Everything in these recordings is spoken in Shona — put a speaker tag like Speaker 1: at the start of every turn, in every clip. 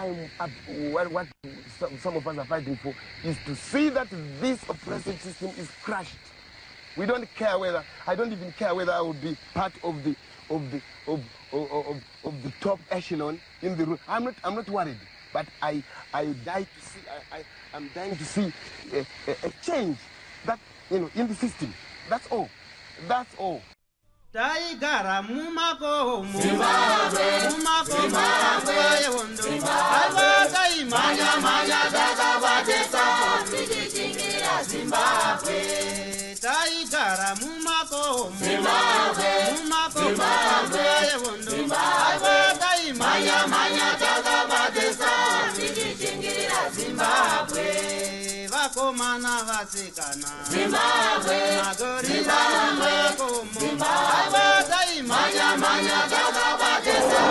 Speaker 1: I'm up, what some of us are fighting for is to see that this oppressive system is crushed. We don't care whether, I don't even care whether I will be part of the of the of of, of, of the top echelon in the room. I'm not worried, but I die to see I'm dying to see a change that in the system. That's all. That's all.
Speaker 2: Taigara mumakomo, mumakomo nguva yehondo. Aiwa, taimhanya-mhanya takabatisa
Speaker 3: tichichingira Zimbabwe.
Speaker 2: Taigara mumakomo, mumakomo nguva yehondo. Aiwa, taimhanya-mhanya takabatisa
Speaker 3: tichichingira Zimbabwe.
Speaker 2: Vakomana, vasikana,
Speaker 3: Zimbabwe,
Speaker 2: magorira mumakomo. Aiwa, taimhanya-mhanya
Speaker 3: takabatisa.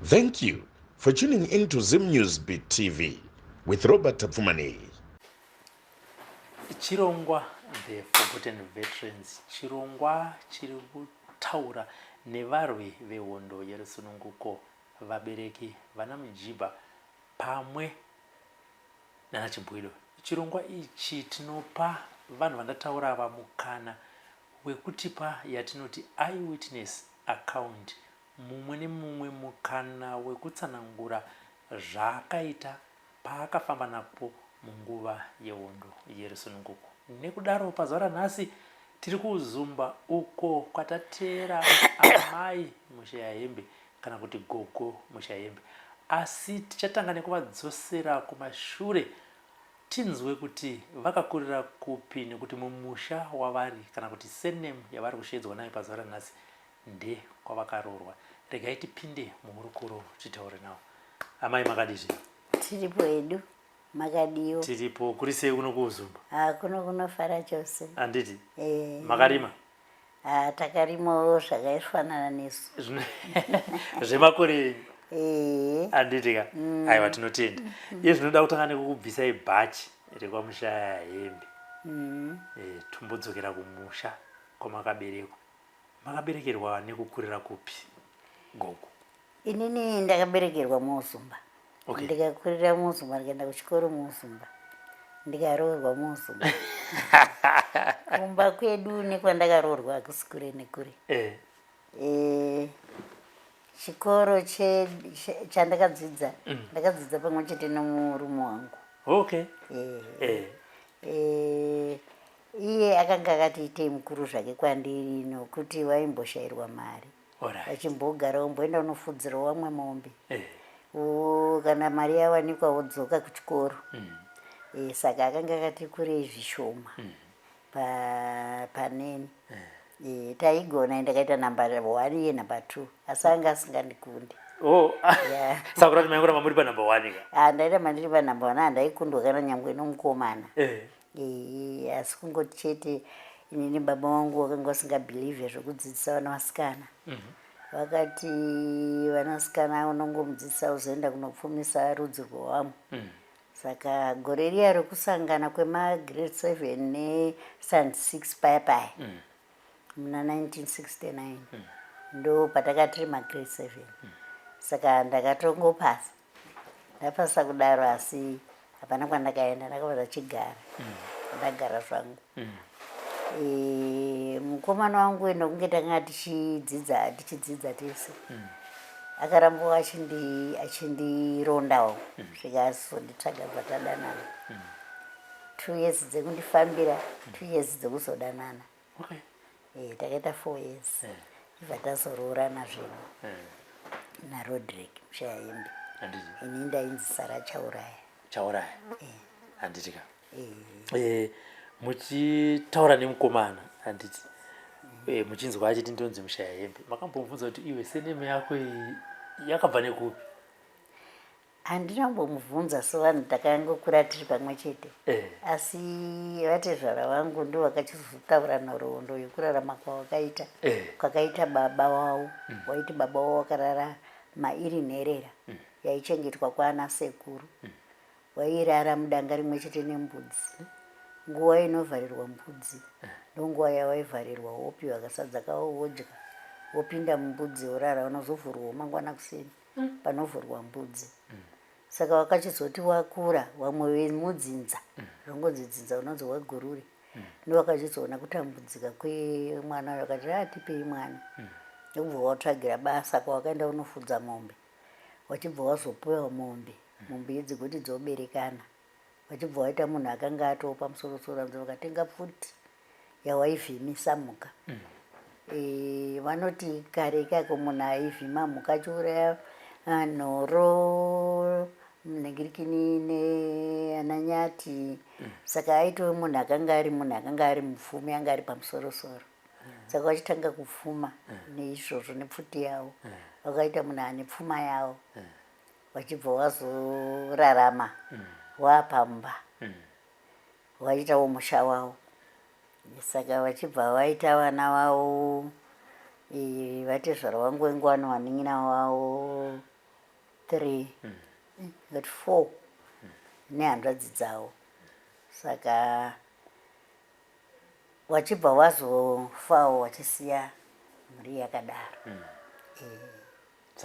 Speaker 4: Thank you for tuning in to Zim News Beat TV with Robert Tafumani.
Speaker 5: Chirongwa The Forgotten Veterans, chirongwa chiri kutaura nevarwi vehondo yerusununguko, vabereki vana Mujibha pamwe nana Chibwido. Chirongwa ichi tinopa vanhu vandataura ava mukana wekutipa yatinoti eyewitness account, mumwe nemumwe mukana wekutsanangura zvaakaita paakafamba napo munguva yehondo yerusununguko. Nekudaro pazuva ranhasi tiri kuUzumba, uko kwatateera amai Mushayahembe, kana kuti Gogo Mushayahembe. Asi tichatanga nekuvadzosera kumashure, tinzwe kuti vakakurira kupi, nekuti mumusha wavari, kana kuti surname yavari kushedzwa nayo pazuva ranhasi, ndekwavakaroorwa. Regai tipinde muhurukuro, titaure navo. Amai, makadii?
Speaker 6: Tiripo hedu, makadiwo?
Speaker 5: Tiripo. Kuri sei kuno kuUzumba?
Speaker 6: Ha, kuno kunofara chose.
Speaker 5: Handiti?
Speaker 6: Eh.
Speaker 5: Makarima?
Speaker 6: Ha, takarimawo zvakafanana nesu.
Speaker 5: Zvemakore enyu.
Speaker 6: Eh.
Speaker 5: Handiti ka? Aiwa, tinotenda. Iye zvinoda kutanga nekukubvisai bhachi rekwaMushaya Hembe. Tombodzokera kumusha kwamakaberekwa. Makaberekerwa nekukurira kupi, gogo?
Speaker 6: Inini ndakaberekerwa muUzumba. Ndikakurira muUzumba, ndikaenda kuchikoro muUzumba, ndikaroorwa muUzumba. Kumba kwedu nekwandakaroorwa hakusi kure nekure. Chikoro chandakadzidza, ndakadzidza pamwe chete nomurume wangu. Iye akanga akati itei mukuru zvake kwandiri, nokuti waimboshayirwa mari. Achimbogara, womboenda unofudzirawo vamwe mombe. Kana mari yawanikwa, wodzoka kuchikoro. Saka akanga akati kurei zvishoma paneni. Taigona, ndakaita number one, iye number two, asi anga asingandikundi.
Speaker 5: Oh. Saka kurati maingoramba muri panumber one ka?
Speaker 6: Ah, ndairamba ndiri panumber one. Handaikundwa kana nyangwe nomukomana. Asi kungoti chete inini baba vangu vakanga vasingabelieve zvekudzidzisa vana vasikana. Vakati vanasikana unongomudzidzisa uzoenda kunopfumisa rudzi rwevamwe. Saka gore riya rekusangana kwemagrade 7 nestand 6 paya paya, muna 1969, ndo patakati tiri magrade 7. Saka ndakatongopasa, ndapasa kudaro, asi hapana kwandakaenda. Ndakabva ndachigara, ndagara zvangu. Mukomana wangu nokunge takanga tichidzidza, tichidzidza tese, akarambawo achindirondawo svika azonditsvaga, bva tadanana. 2 years dzekundifambira, 2 years dzekuzodanana. Takaita 4 years, ibva tazoroorana zvino naRodrick Mushayahembe. Ini ndainzi Sara Chauraya.
Speaker 5: Chauraya, handiti ka? Muchitaura nemukomana, handiti, muchinzwa achiti ndonzi Mushaya Hembe, makambomubvunza kuti iwe, surname yako iyi yakabva nekupi?
Speaker 6: Handina kumbomubvunza. Sevanhu takangokura tiri pamwe chete. Asi vatezvara vangu ndo vakachizotaura nhoroondo yekurarama kwavakaita, kwakaita baba wavo. Waiti baba wavo vakarara mairi nherera yaichengetwa kwaana sekuru. Wairara mudanga rimwe chete nembudzi. Nguva inovharirwa mbudzi. Ndonguva yawaivharirwa wopiwa kasadza kawo wodya wopinda mumbudzi worara unozovhurwawo mangwana kuseni mm. panovhurwa mbudzi mm. Saka wakachizoti wakura wamwe vemudzinza mm. rongonzi dzinza unonzi wagurure mm. ndowakachizoona kutambudzika kwemwana uyo akati atipei ah, mwana mm. ndokubva watsvagira basa kwawakaenda unofudza mombe wachibva wazopiwa mombe mm. mombe idzi kuti dzoberekana vachibva waita munhu akanga atoo pamusorosoro anzi vakatenga pfuti yawaivhimisa mhuka mm. e, vanoti kare ikako munhu aivhima mhuka achiuraya ah, nhoro nhingirikini neananyati mm. saka aitove munhu akanga ari munhu akanga ari mupfumi anga ari pamusorosoro mm. saka vachitanga kupfuma mm. neizvozvo nepfuti yavo mm. vakaita munhu ane pfuma yavo mm. Vachibva wazorarama mm. wapamba mm. waitawo musha wavo saka vachibva vaita vana vavo e, vatezvara vangu vengu vano vanin'ina vavo three mm. ngati four mm. nehanzvadzi dzavo saka wachibva wazofawo wachisiya mhuri yakadaro mm. e,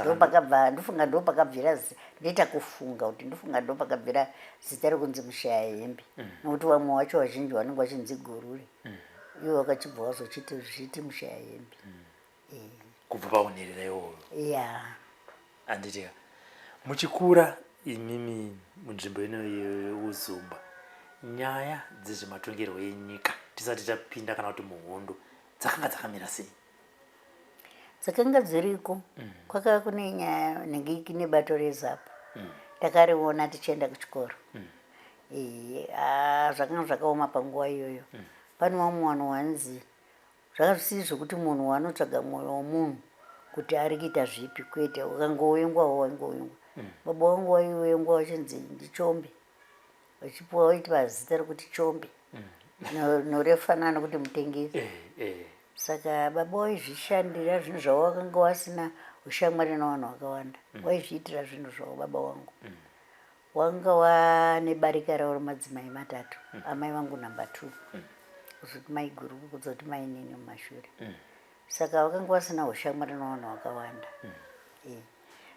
Speaker 6: ndopakabva ndofunga ndopakabvira ndoita kufunga kuti ndofunga ndopakabvira zita rekunzi mushaya hembe mm. nokuti vamwe wacho vazhinji vanenge vachinzi gurure mm. ivo vakachibva vazochiti zvichiti mushaya hembe mm.
Speaker 5: eh. kubva paunherera iwoyo
Speaker 6: ya
Speaker 5: anditika muchikura imimi munzvimbo ino yeuzumba nyaya dzezvematongerwo enyika tisati tapinda kana kuti muhondo dzakanga dzakamira sei
Speaker 6: Dzakanga dziriko mm. Kwakava kune nyaya nhingiki nebato reZapu mm. Takariona tichienda kuchikoro mm. E, zvakanga zvakaoma panguva iyoyo mm. Pane vamwe vanhu wanzi zvanga zvisiri zvekuti munhu wanotsvaga mwoyo womunhu kuti ari kuita zvipi kwete ukangovengwawo waingovengwa mm. Baba wangu waivengwa vachinzi ndichombe vachipuwa vaitwa zita rekuti chombe mm. norefanana nokuti mutengesi eh, eh. Saka baba waizvishandira zvinhu zvavo wakanga wasina ushamwari nevanhu vakawanda mm. Waizviitira zvinhu zvavo baba wangu mm. Wanga wane barika ravo remadzimai matatu mm. Amai vangu number two mm. Kuzoti mai guru kuzoti mai nini mumashure mm. Saka wakanga wasina ushamwari nevanhu vakawanda mm. E.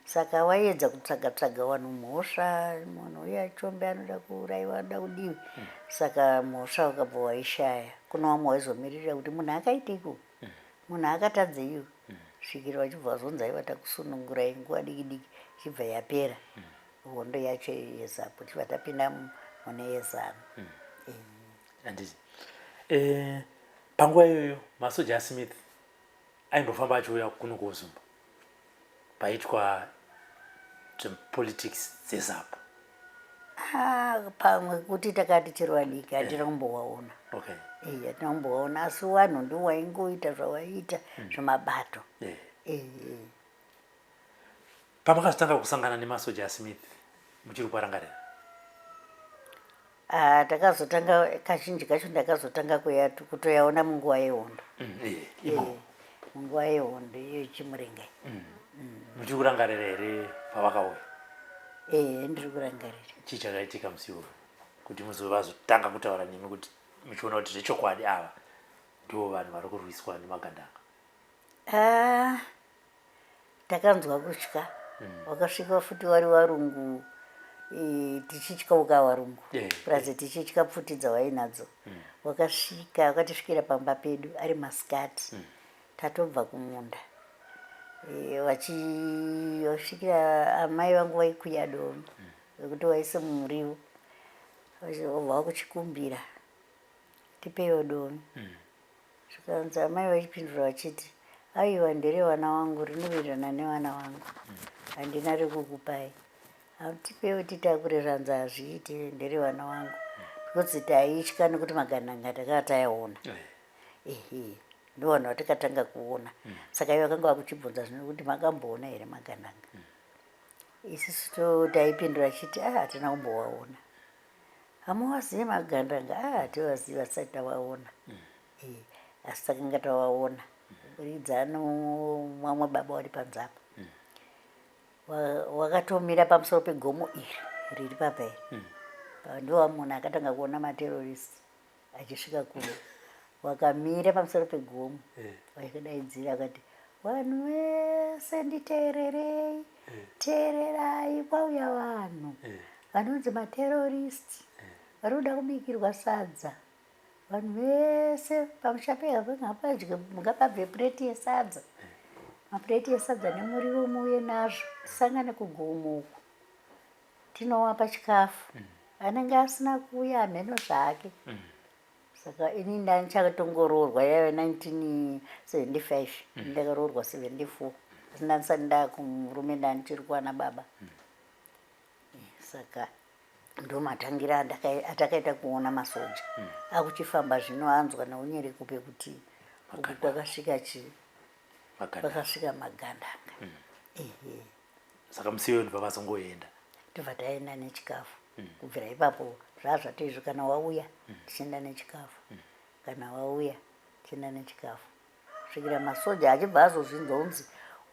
Speaker 6: Saka waiedza kutsvaga tsvaga vanhu mhosva munhu uya chombe anoda kuuraiwa anoda kudiwi mm. Saka mhosva wakabva waishaya kuna vamwe waizomirira kuti munhu akaiteiko mm. Munhu akatadzeiwo mm. Svikira vachibva vazonzi aiva takusunungurai nguva diki diki ichibva yapera mm. Hondo yacho yezapu tichibva tapinda mune yezanu mm.
Speaker 5: E. Handiti e, panguva iyoyo masoja asmith aimbofamba achiuya kuno kuuzumba paitwa zvepolitics dzezapu
Speaker 6: ah, pamwe kuti takati chero vadiki hatina kumbowaona
Speaker 5: okay.
Speaker 6: Eh, hatina kumbowaona asi vanhu ndiwo waingoita zvawaiita mm. zvemabato
Speaker 5: yeah. eh, eh. Pamakazotanga kusangana nemasoja asmith muchiri kuarangarira?
Speaker 6: Ah, takazotanga kazhinji kacho ndakazotanga kuya kutoyaona munguva yehondo mm,
Speaker 5: eh, eh,
Speaker 6: munguva yehondo iyo chimurenga
Speaker 5: mm. mm. Muchiri kurangarira here pavakauya?
Speaker 6: Eh, ndiri kurangarira.
Speaker 5: Chii chakaitika musi iwoyo kuti muzovazotanga kutaura nemi kuti muchiona kuti zvechokwadi ava ndivo vanhu vari kurwiswa nemagandanga?
Speaker 6: Ah, Takanzwa kutya mm. Wakasvika futi wari warungu e, tichityauka warungu yeah. Plus tichitya pfuti dzawainadzo mm. Wakasvika wakatisvikira pamba pedu ari masikati mm. Tatobva kumunda e, wachisvikira amai vangu vaikuya domi vekuti mm. Waise mumuriwo wobva wakuchikumbira tipewo domi mm. Zvikanzi amai vachipindura vachiti, Aiwa nderevana wangu rinowirirana nevana vangu handina rekukupai. Tipewo titakure zvanzi hazviite nderevana wangu because taitya nekuti magandanga takanga tayaona. Ehe ndovanhu vatakatanga kuona saka ivo vakanga vakuchibvunza zvino kuti makamboona here magandanga. Isusu taipindura tichiti ah hatina kumbovaona. Hamuvazivi magandanga? Ah, hativazivi hatisati tavaona. Mm. Eh, asi takanga tavaona kuburikidza nomwamwe baba wari panze apa. Mm. Wakatomira pamusoro pegomo iri riri papa iri. Mm. Ndiwo munhu akatanga kuona materorist achisvika kuno. Wakamira pamusoro pegomo vachidaidzira akati vanhu vese nditeererei teererai kwauya vanhu vanonzi materorist vari kuda kubikirwa sadza vanhu vese pamusha pehapadye ngapabve pureti yesadza mapureti esadza nemuriwo muuye nazvo tisangane kugomo uku tinowapa chikafu anenge asina kuuya hameno zvake Saka ini ndandichatongoroorwa yaive 1975 ndakaroorwa 74 asi ndandisati ndakumurume ndandichiri kuwana baba saka ndomatangira atakaita kuona masoja akuchifamba zvino anzwa neunyerekupe kuti uku kwakasvika chii kwakasvika magandanga ehe
Speaker 5: Saka musi iyoyo ndobva vazongoenda.
Speaker 6: Tobva taenda nechikafu. Kubvira ipapo zvazvatoizvo kana wauya tichienda nechikafu. Kana wauya tichienda nechikafu. Kusvikira masoja achibva azozvinzwa kunzi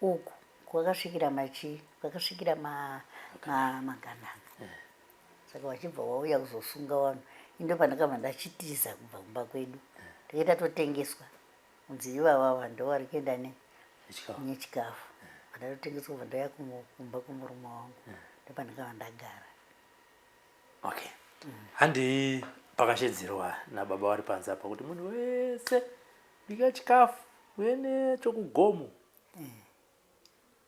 Speaker 6: uku kwakasvikira machii kwakasvikira ma, ma, magandanga. Saka vachibva wauya kuzosunga vanhu. Ini ndopandakabva ndachitiza kubva kumba kwedu. Takaita totengeswa. Kunzi ivava ava ndovari kuenda ne nechikafu pandatotengeswa kubva ndauya kumba kumurume wangu ndopandakava ndagara.
Speaker 5: Okay. Handei pakashedzerwa nababa vari panze apa kuti munhu wese bika chikafu uye nechokugomo.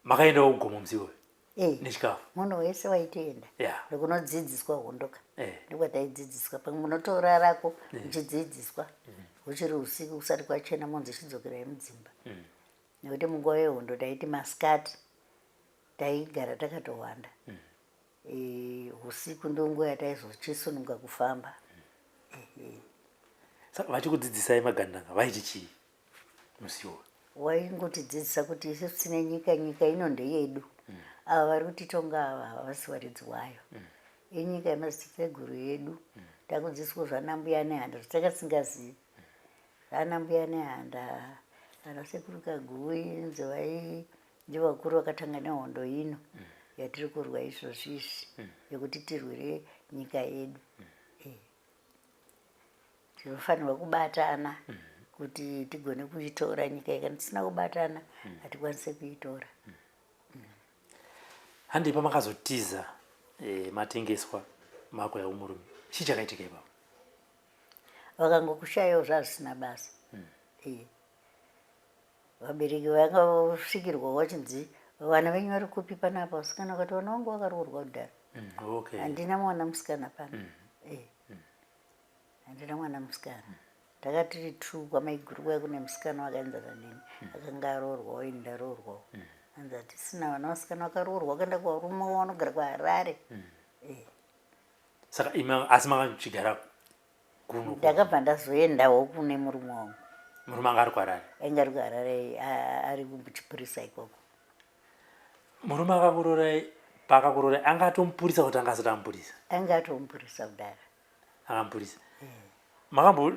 Speaker 5: Makaendawo kugomo musi iwoyo
Speaker 6: Eh,
Speaker 5: nechikafu?
Speaker 6: Munhu wese waitoenda
Speaker 5: Yeah.
Speaker 6: ndokunodzidziswa hondo ka
Speaker 5: Eh.
Speaker 6: ndokwataidzidziswa pamwe munotorarako muchidzidziswa huchiri usiku kusati kwachena monzi chidzokerai mudzimba nekuti munguva yehondo taiti masikati taigara takatowanda Eh, usiku ndonguva yataizochisununga kufamba.
Speaker 5: Saka vachikudzidzisai magandanga vaiti chii musi iwoyo?
Speaker 6: Waingotidzidzisa kuti isusu tine nyika, nyika ino ndeyedu. Ava vari kutitonga ava havasi varidzi wayo. Inyika yemadziteteguru edu. Takudzidziswa zvana mbuya nehanda zvatanga tisingazivi. Zvana mbuya nehanda, ana sekuru Kaguvi nzovai Ndivo vakuru vakatanga nehondo ino yatiri kurwa izvozvi izvi yekuti tirwire nyika yedu. Tinofanirwa kubatana kuti tigone kuitora nyika iyi. Kana tisina kubatana hatikwanise kuitora.
Speaker 5: Handei pamakazotiza matengeswa makuya kumurume, chii chakaitika ipapo?
Speaker 6: Vakangokushayawo zvazvisina basa. Vabereki vanga vosvikirwa vachinzi vana venyu vari kupi panapa vasikana vakati vana vangu vakaroorwa kudhara.
Speaker 5: Okay.
Speaker 6: Handina mwana musikana pano. Eh. Handina mwana musikana. Takatiri two kwamaiguru kuya kune musikana wakaenzana neni akanga aroorwawo ini ndaroorwawo. Hanzi hatisina vana vasikana vakaroorwa vakaenda kuvarume vanogara kuHarare. Eh.
Speaker 5: Saka imi asi makachigara kuno?
Speaker 6: Ndakabva ndazoendawo kune murume wangu.
Speaker 5: Murume anga ari kuHarare?
Speaker 6: Ainge ari kuHarare ari kuchipurisa ikoko.
Speaker 5: Murume akakurorai paakakurorai anga atomupurisa kuti anga asati amupurisa?
Speaker 6: Anga atomupurisa kudara.
Speaker 5: Akamupurisa. Makambo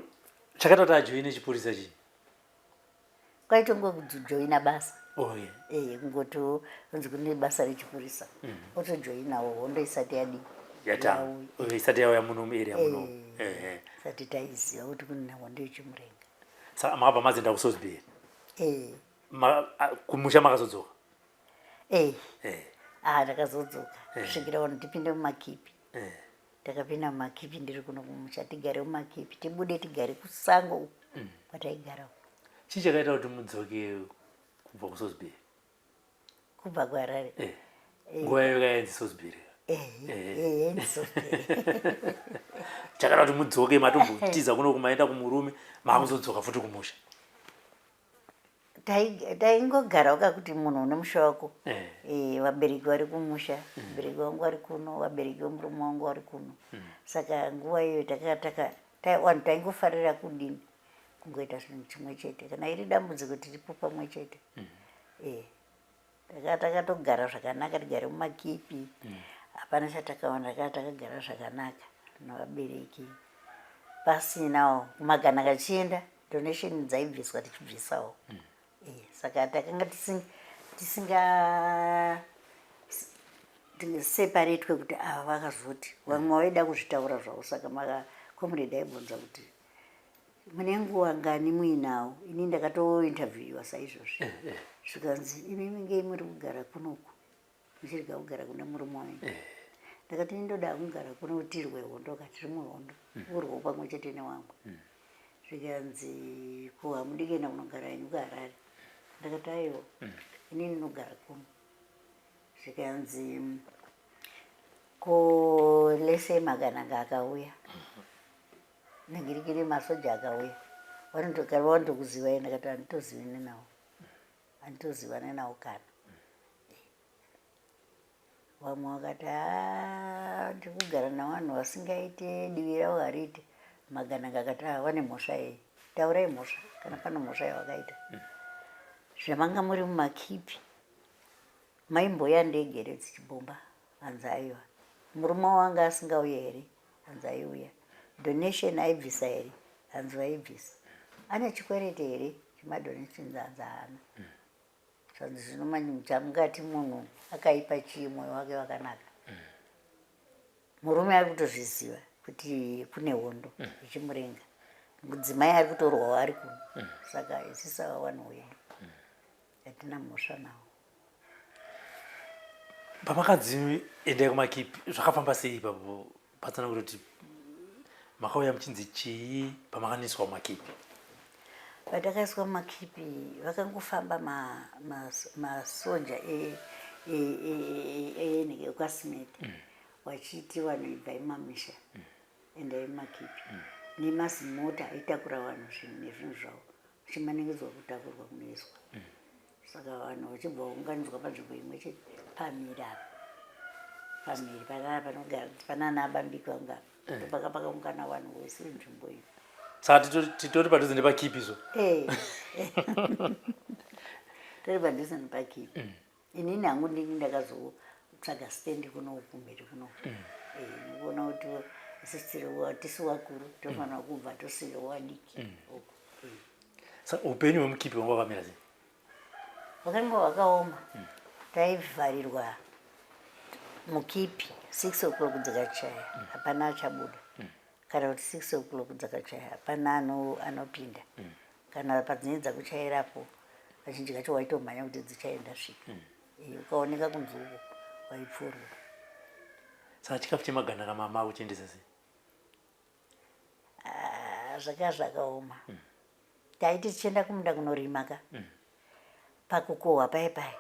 Speaker 5: chakaita kuti ajoine chipurisa chii?
Speaker 6: Kwaitongojoina basa.
Speaker 5: Oh, yeah.
Speaker 6: Eh, kungoti kunzi kune basa rechipurisa. Otojoinawo hondo isati yadii?
Speaker 5: Yatanga.
Speaker 6: Yauya.
Speaker 5: Isati yauya muno muarea muno.
Speaker 6: Eh. Isati taiziva kuti kune hondo yechimurenga.
Speaker 5: Saka makabva mazoenda kuSalisbury?
Speaker 6: Eh.
Speaker 5: Kumusha makazodzoka?
Speaker 6: Eh.
Speaker 5: Eh.
Speaker 6: Ah, ndakazodzoka.
Speaker 5: Eh.
Speaker 6: Kusvikira vanhu tipinde mumakipi.
Speaker 5: Eh.
Speaker 6: Takapinda mumakipi ndiri kuno kumusha tigare mumakipi tibude tigare kusango uku kwataigara uku.
Speaker 5: Chii chakaita kuti mudzoke kubva kuSalisbury?
Speaker 6: Kubva kuHarare?
Speaker 5: Eh. Nguva iyoyo yainzi Salisbury.
Speaker 6: Eh,
Speaker 5: Eh.
Speaker 6: eh, yainzi Salisbury.
Speaker 5: Chakaita kuti mudzoke matombotiza kuno kumaenda kumurume maakuzodzoka futi kumusha.
Speaker 6: Taingogara wakakuti munhu une musha wako.
Speaker 5: Eh.
Speaker 6: Eh, vabereki vari kumusha, vabereki vangu vari kuno, vabereki vemurume wangu vari kuno. Saka nguva iyoyo vanhu taingofarira kudini kungoita zvinhu chimwe chete. Kana iri dambudziko tiripo pamwe chete. Eh. Takatogara zvakanaka tigare mumakipi. Hapana chatakaona, takagara zvakanaka nevabereki. Pasinawo kumagana kachienda donation dzaibviswa tichibvisawo. Eh, saka takanga tisinga separatwe kuti ava vakazoti vamwe vaida kuzvitaura zvavo. Saka makomrade aibvunza kuti Mune nguva ngani muinawo? Ini ndakatointerviewa saizvozvi. Zvikanzi imi ngei muri kugara kunoku muchirega kugara kune murume wenyu? Ndakati ndoda kugara kuno tirwe hondo ka, tiri muhondo, urwo pamwe chete newamwe. Zvikanzi ko hamudi kuenda kunogara henyu kuHarare? Ndakati aiwa, inini ndinogara kuno. Zvikanzi ko lese Magananga akauya nengirikiri masoja akauya vanotogara vanotokuzivai? Ndakati handitozivane nawo, handitozivane nawo kana. Vamwe vakati haa, ndiri kugara navanhu vasingaite, divi ravo hariite. Magananga akati haa, vane mhosva yei? Taurai mhosva kana pane mhosva yavakaita. Zvamanga muri mumakipi, maimboya ndege here dzichibhomba? Hanzi aiwa. Murume wanga asingauye here? Hanzi aiuya. Donation aibvisa here? Hanzi vaibvisa. Ane chikwerete here chemadonations? Hanzi haana. Zvanzi zvino manje chamungati munhu akaipa chii, mwoyo wake wakanaka? Murume ari kutozviziva kuti kune hondo ichimurenga, mudzimai ari kutorwawo ari kuno. Saka isusu ava vanhu wedu hatina mhosva nawo.
Speaker 5: Pamakanzi endai kumakipi, zvakafamba sei ipapo? Patsanangura kuti makauya muchinzi chii pamakaniswa mumakipi.
Speaker 6: Patakaiswa mumakipi, vakangofamba masoja ekwaSmith vachiti vanhu ibvai mumamisha, endai mumakipi, nemazimota aitakura vanhu zvinhu nezvinhu zvavo vachimanikidzwa kutakurwa kunoiswa. Saka vanhu vachibva vaunganidzwa panzvimbo imwe chete pamhiri apa, pamhiri panogara panana Bambiki vangu apa, ndopaka pakaungana vanhu vese nzvimbo iyo.
Speaker 5: Saka titori padhuze nepakipi so?
Speaker 6: Eh. Tori padhuze nepakipi. Inini hangu ndini ndakazotsvaga stand kuno kumhiri kuno. Nekuona kuti isusu tiri tisu vakuru, tofanira kubva tosiya vadiki uko.
Speaker 5: Saka upenyu hwemukipi hwanga hwakamira sei?
Speaker 6: Hwakanga hwakaoma. Taivharirwa mukipi, 6 o'clock dzikachaya hapana achabuda, kana kuti 6 o'clock dzakachaya hapana anopinda. Kana padzinenge dzakuchairapo, kazhinji kacho waitomhanya kuti dzichaenda svika. Ukaoneka kunzi uko waipfurwa.
Speaker 5: Saka chikafu chemaganaka mama kuchiendesa sei?
Speaker 6: Ah, zvaka zvakaoma. Taiti tichienda kumunda kunorima ka, pakukohwa paye paye,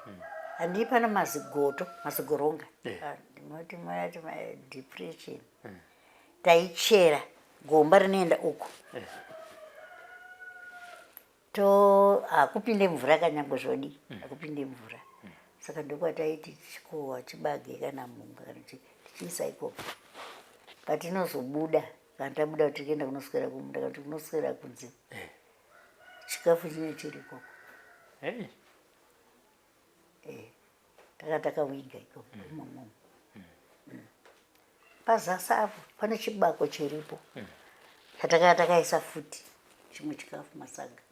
Speaker 6: handii pano mazigoto, mazigoronga. Ah, ndinoti mayati depression. Taichera gomba rinoenda uko, to hakupinde mvura kanyangwe zvodi, hakupinde mvura. Saka ndokwataiti tichikohwa chibage kana mhunga kana tichiisa ikoko. Patinozobuda, kana tabuda kuti tikuenda kunoswera kumunda kana kuti kunoswera kunze, chikafu chinenge chiri ikoko.
Speaker 5: Hey.
Speaker 6: Taka takawiga ikoko imomo. Pazasi apo pane chibako chiripo chataka takaisa futi chimwe chikafu, masaga.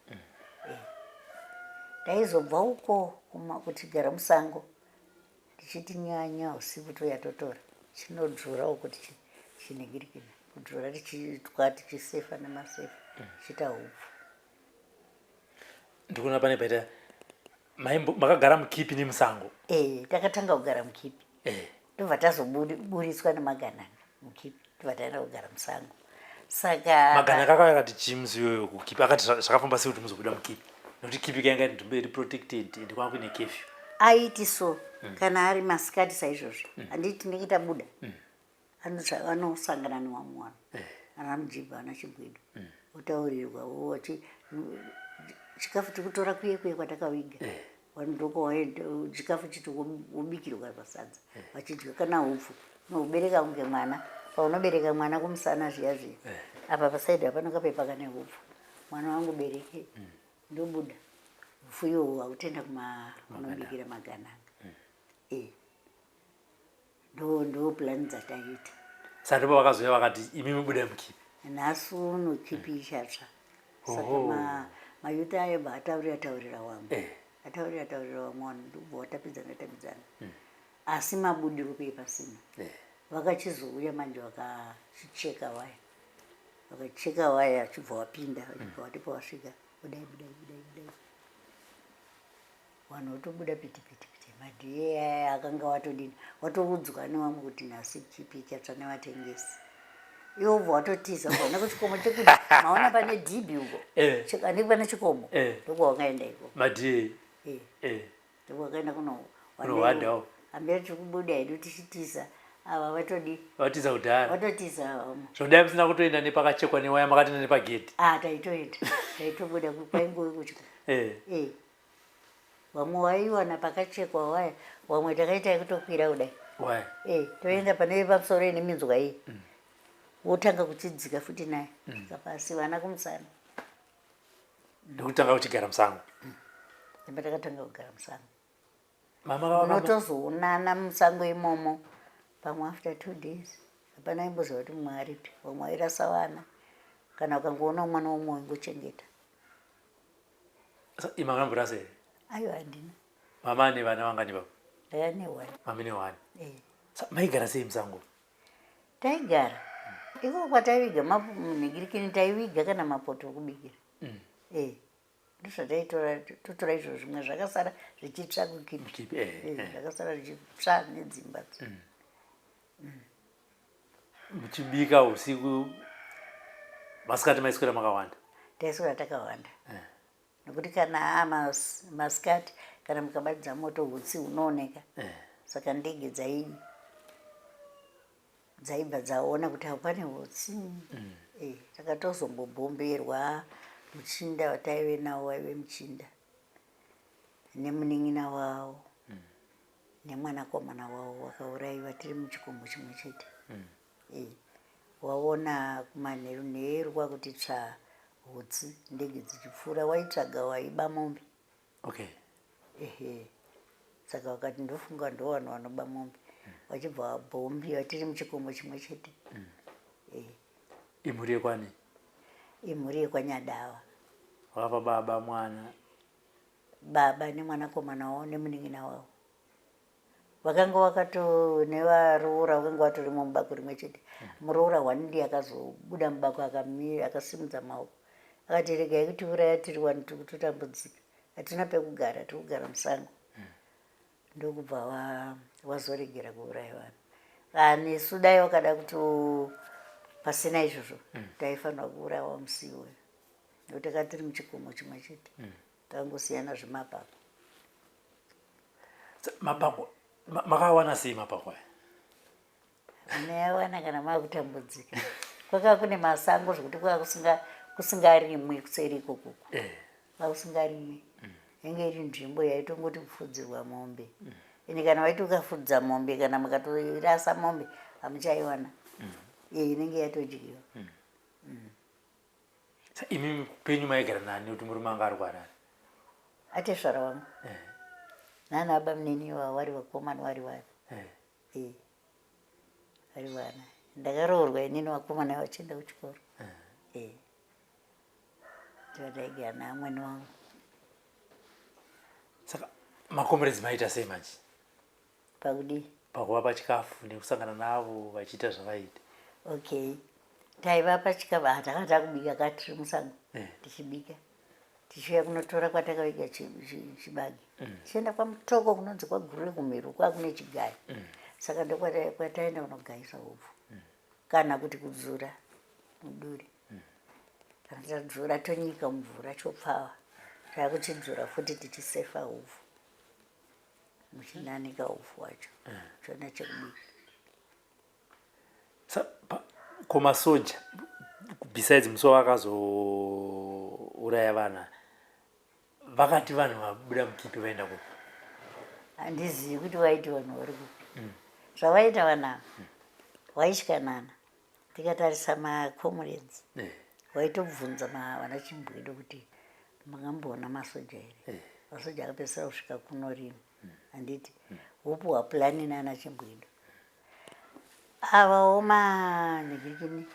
Speaker 6: Taizobva uko kutigara musango tichiti nyanya usiku, touya totora chinodzvura uko tichinhingirikina kudzvura, tichitwa, tichisefa nemasefa, tichiita hupfu.
Speaker 5: Ndikuona pane paita makagara mukipi nemusango.
Speaker 6: Takatanga kugara mukipi, tobva tazoburitswa nemagananga mukipi, tobva taenda kugara musango. Saka
Speaker 5: Maganaka akauya akati chii musi iyoyo kukipi? Akati zvakafamba sei kuti muzobuda mukipi, nekuti kipi kainga iri nzvimbo iri protected ende kwanga kuine curfew?
Speaker 6: Aiti so kana ari masikati saizvozvo, handiti tinenge tabuda, anosangana newamwe vanhu, ana Mujibha, ana Chigwedu, otaurirwa wachi chikafu tikutora kuye kuye kwatakaviga. Vanhu ndoko chikafu chiti wobikirwa pasadza, vachidya kana hupfu unohubereka kunge mwana paunobereka mwana kumusana zviya zviya. Apa pasaidi hapana kapepa kane hupfu, mwana wangu bereke, ndobuda hupfu iwowo hakutenda kunobikira magananga. Ndo plan dzataiita.
Speaker 5: Saka ndipo vakazouya vakati imi mubudai mukipi?
Speaker 6: Nhasi uno kipi ichatsva. Saka mayuti ayo ataurira taurira wamwe, ataurira taurira wamwe vanhu, ndobva watapidzana tapidzana, asi mabudiro pei pasina. Vakachizouya manje vakachicheka waya. Vakacheka waya vachibva wapinda, vachibva watipa wasvika, budai budai budai budai. Vanhu votobuda piti piti piti. Madhiye aya akanga watodini, watoudzwa nevamwe kuti nhasi chipi chatsva nevatengesi. Iwo ubva watotiza ubva nekuchikomo chekuti maona pane dhibhi uko.
Speaker 5: Eh.
Speaker 6: Ane pane chikomo.
Speaker 5: Eh.
Speaker 6: Ndokwawakaenda ikoko.
Speaker 5: Madhiye.
Speaker 6: Eh.
Speaker 5: Eh.
Speaker 6: Ndokwakaenda kuno.
Speaker 5: Kunohwadawo.
Speaker 6: Hambira tiri kubuda hedu tichitiza. Ava vatodi.
Speaker 5: Vatiza kudhara.
Speaker 6: Vatotiza ava.
Speaker 5: Zvodai musina kutoenda nepakachekwa newaya makatoenda nepagedhi.
Speaker 6: Ah, taitoenda. Taitobuda kwaingove kutya.
Speaker 5: Eh.
Speaker 6: Eh. Vamwe waiwana pakachekwa waya, vamwe takaita yekutokwira kudai.
Speaker 5: Waya.
Speaker 6: Eh, toenda pane pamusoro ine minzwa iyi. Wotanga kuchidzika futi naye. Kusvika pasi vana kumusana.
Speaker 5: Ndokutanga kuchigara musango.
Speaker 6: Ndipo takatanga kugara musango.
Speaker 5: Mama vava
Speaker 6: Munotozoonana musango imomo pamwe after 2 days. Hapana aimboziva kuti mumwe aripi. Vamwe vairasa vana. Kana ukangoona mwana womwe waingochengeta.
Speaker 5: Ima makamborasa here?
Speaker 6: Aiwa handina.
Speaker 5: Mama ane vana vangani baba?
Speaker 6: Ndakane one.
Speaker 5: Mama ane one.
Speaker 6: Eh.
Speaker 5: Maigara sei musango?
Speaker 6: Taigara. Iko kwataiviga munhingirikini taiviga kana mapoto okubikira. Eh. Ndozvataitora totora izvo zvimwe zvakasara zvichitsva kukipi.
Speaker 5: Kukipi, eh,
Speaker 6: Eh,
Speaker 5: eh.
Speaker 6: zvakasara zvichitsva nedzimba.
Speaker 5: Muchibika usiku masikati maiswera makawanda.
Speaker 6: Taiswera takawanda. Nokuti kana masikati kana mukabatidza moto hutsi hunooneka. Saka ndege dzaibva dzaona kuti apo pane hutsi. Eh, takatozombobhomberwa muchinda wataive nawo waive muchinda nemunin'ina wavo nemwanakomana wavo wakaurayiwa tiri muchikomo chimwe chete. Eh, waona kumanheru nheru kwakuti tsva hutsi ndege dzichipfuura waitsvaga waiba mombe.
Speaker 5: Okay.
Speaker 6: Ehe. Saka vakati ndofunga ndo vanhu vanoba mombe. Vachibva vabhombiwa tiri muchikomo chimwe chete. Eh.
Speaker 5: Imhuri yekwani?
Speaker 6: Imhuri yekwaNyadawa.
Speaker 5: Wakapa baba mwana.
Speaker 6: Baba nemwanakomana wavo nemunin'ina wavo. Vakanga vakato nevaroora vakanga vatorimo mubako rimwe chete. Muroora one ndiye akazobuda mubako akamira akasimudza maoko. Akati regai kutiuraya tiri wani tiri kutotambudzika. Hatina pekugara tiri kugara musango. Ndokubva wazoregera kuuraya vanhu. Nesu dai wakada kuti pasina izvozvo taifanira kuurawa musi iwoyo. Nekuti takanga tiri muchikomo chimwe chete. Takangosiyana zvemapako.
Speaker 5: Mapako makawana sei mapako aya?
Speaker 6: Munoyawana kana makutambudzika. Kwakanga kune masango zvekuti kwaka kusingarimwi kuseri ikoko. Kwaka kusingarimwi. Yange iri nzvimbo yaitongoti kupfudzirwa mombe. Ende kana waiti ukafudza mombe kana mukatoirasa mombe hamuchaiwana. Inenge yatodyiwa.
Speaker 5: Imi penyu maigara nani kuti murume anga arwara?
Speaker 6: Atezvara wangu. Nana baba munini ivavo vari vakomana vari vana. Vari vana. Ndakaroorwa inini vakomana vachienda kuchikoro. Ndovataigara naamwene wangu.
Speaker 5: Saka makomerezi maita sei manje?
Speaker 6: Pakudii?
Speaker 5: Pakuvapa chikafu nekusangana navo vachiita zvavaita.
Speaker 6: Okay. Taivapa chikafu, takanga takubika ka tiri musango. Tichibika. Tichiuya kunotora kwatakaviga chibage. Tichienda kwaMutoko kunonzi kwaGuruve kumhiri kwakune chigayo. Saka ndokwataenda kunogayisa hupfu. Kana kuti kudzura muduri. Kana tadzura tonyika mumvura chopfava. Takuchidzura futi tichisefa hupfu. Muchinanika hupfu hwacho. Chona chekubika.
Speaker 5: Ko masoja besides musi wavakazouraya vana vakati vanhu vabuda mukipi vaenda kupi?
Speaker 6: Handizivi kuti vaiti vanhu vari kupi. Zvavaita vanhu ava vaityanana. Tikatarisa macomrades vaitobvunza vana chimbwido kuti makamboona masoja here? Masoja akapedzisira kusvika kuno rini? Handiti wopuhwa plani nana chimbwido. Avawo manhingirikini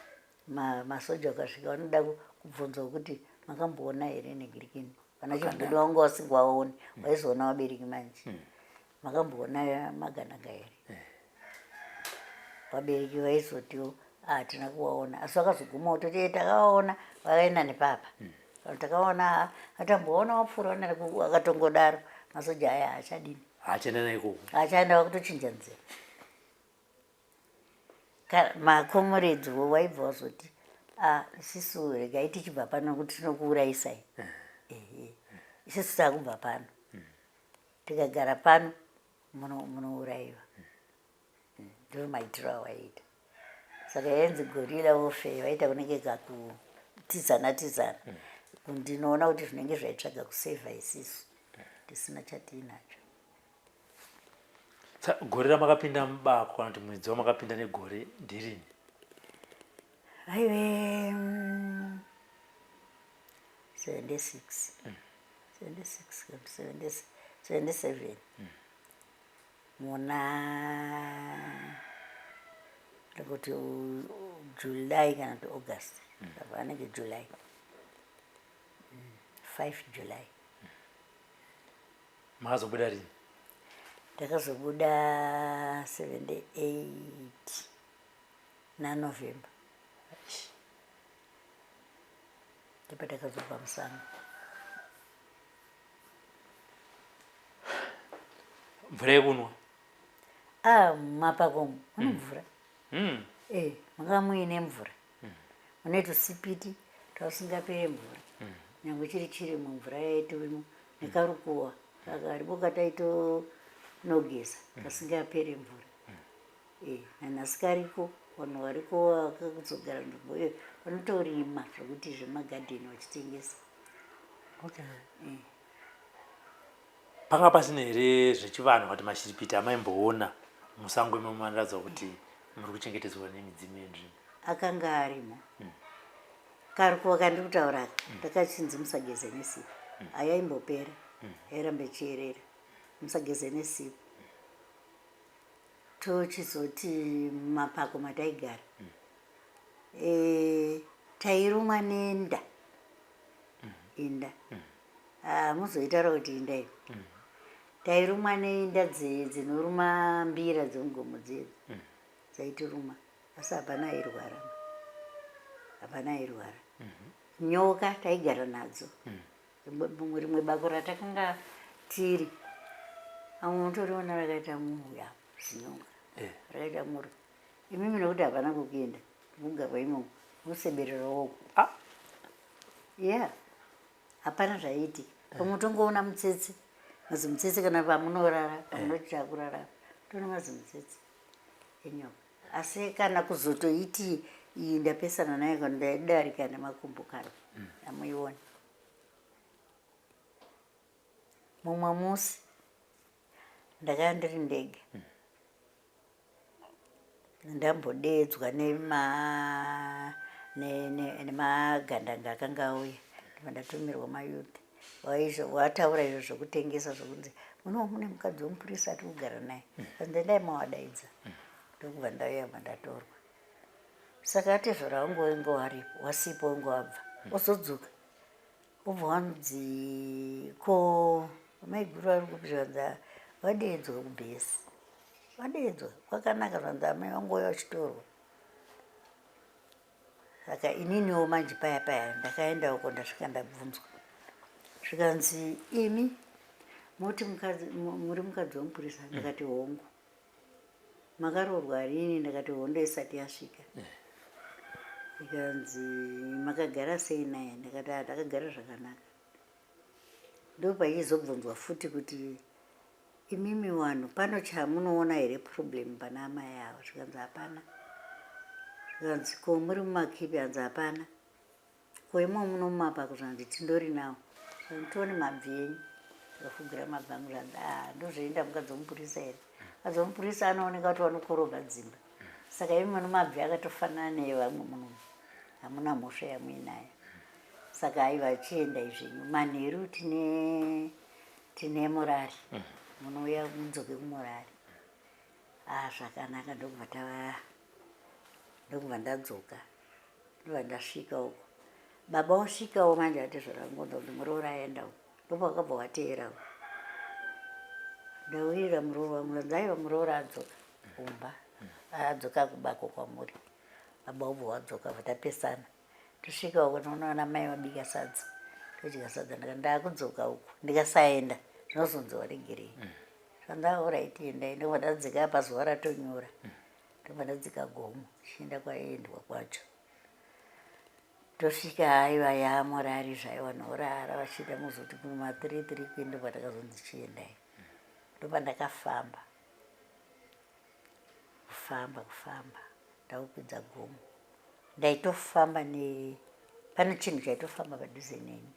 Speaker 6: masoja akasvika vanoda kubvunzwa kuti makamboona here nhingirikini. Vana chimbwido vanga vasingavaoni, vaizoona vabereki manje. Makamboona maganaga here? Vabereki vaizotiwo Hatina kuvaona, asi vakazoguma kutoti e takavaona vakaenda nepapa. Takaona atamboona wapfuura akatongodaro masoja aya haachadini.
Speaker 5: Haachaenda naikoko.
Speaker 6: Haachaenda, vakutochinja nzira. Makomoredzi wo waibva wazoti a isisu regai tichibva pano kuti tinokuurayisai. Ehe, isisu takubva pano, tikagara pano munourayiwa. Ndo maitiro awaiita. Saka yainzi guerrilla warfare, vaita kunenge kakutizana tizana. Ndinoona kuti zvinenge zvaitsvaga kusevha isisu tisina chatiinacho.
Speaker 5: Gore ramakapinda mubako kana kuti mwedzi wamakapinda negore ndirini?
Speaker 6: Aive 76, 76 kana 77, muna ndikuti July kana kuti August, apa anenge July, 5 July.
Speaker 5: Makazobuda rini?
Speaker 6: Ndakazobuda 78 naNovember, ndipo takazobva musango.
Speaker 5: Mvura yekunwa?
Speaker 6: Ah, mumapakomo mune mvura. E, manga muine mvura, mune tusipiti twasingapere mvura, nyange chiri chirimo mvura yaitovemo, nekarukuwa kakaripo kataitonogeza kasingapere mvura. E, nanhasi kariko. Vanhu variko vakazogara nzvimbo iyo vanotorima zvokuti zvemagadheni vachitengesa.
Speaker 5: Panga pasina here zvechivanhu kuti mashiripiti amaimboona musango imomo anoratidza kuti muri kuchengetedzwa nemidzimu yenzvimbo?
Speaker 6: Akanga arimo. Karukuwa kandiri kutaura aka kakachinzi musageze nesipo, hayaimbopera, yairamba ichiyerera. Musageze nesipo. Tochizoti mumapako mataigara, e, tairumwa nenda, inda. Ah, muzoitaura kuti inda iyo tairumwa neinda dzinoruma mbira dzemugomo dzedzi dzaitiruma, asi hapana airwara, hapana airwara. Nyoka taigara nadzo. Rimwe bako ratakanga tiri amwe mutoriona rakaita murwi apo, zinyoka rakaita murwi. Imimi nekuti hapana kwekuenda, kugarwa imomo, musebererawo.
Speaker 5: Ah.
Speaker 6: Yeah, hapana zvaiitika. Pamwe utongoona mutsetse, mazimutsetse, kana pamunorara, pamunoti takurara, toona mazimutsetse enyoka. Asi kana kuzotoiti iyi ndapesana nayo kana ndaidarika nemakumbo kare, amuioni. Mumwe musi ndakanga ndiri ndega, ndambodeedzwa nemagandanga akanga auya, ndibva ndatumirwa mayouth. Wataura izvo zvokutengesa, zvokunzi muno mune mukadzi womupurisa ati kugara naye, kanzi endai mawadaidza. Ndokubva ndauya, bva ndatorwa. Saka atezvara wangu wainge waripo, wasipo, wange wabva, ozodzoka, ubva wanzi ko maiguru vari kupi? Zvanzi vadeedzwa kubhesi, vadeedzwa kwakanaka. Zvanzi amai vangu vauya vachitorwa. Saka ininiwo manje paya paya ndakaenda uko, ndasvika ndabvunzwa, zvikanzi imi moti mukadzi muri mukadzi womupurisa? Ndakati hongu. Makaroorwa rini? Ndakati hondo isati yasvika. Ikanzi makagara sei naye? Ndakati "Ah, ndakagara zvakanaka." Ndopaichizobvunzwa futi kuti imimi vanhu pano chamunoona here problem pana amai ava? Zvikanzi hapana. Zvikanzi ko muri mumakipi? Hanzi hapana. Ko imo muno mumapako? Zvanzi tindori nawo. Zvanzi tione mabvi enyu. Ndikafugira mabvi angu. Zvanzi a ndozvoenda mukadzi womupurisa here? Mukadzi womupurisa anooneka kuti vanokorobha dzimba, saka imi muno mabvi akatofanana neevamwe muno, hamuna mhosva yamuinayo, saka aiva achienda zvenyu. Manheru tine morari, munouya mudzoke kumorari. Ah, zvakanaka. Ndokubva tava, ndokubva ndadzoka, ndobva ndasvika uko. Baba wasvikawo manje, ati zvarangonza kuti muroora aenda uko, ndopakabva wateerawo. Ndawirira muroora wangu, ndanzi aiwa, muroora adzoka kumba, adzoka kubako kwamuri. Baba ubva wadzoka bva tapesana. Tosvika uko tinoona vana mai vabika sadza. Todya sadza ndikati ndakudzoka uku ndikasaenda zvinozonzi waregerei. Zvanzi alright endai ndobva ndadzika apa zuva ratonyura. Ndobva ndadzika gomo ndichienda kwaiendwa kwacho. Tosvika haiwa yaamorari zvayo vanhu vorara vachiita muzoti kuma 3 3 kuenda ndobva takazonzi chiendai. Ndopandakafamba kufamba kufamba ndakukwidza gomo ndaitofamba ne pane chinhu chaitofamba padhuze neni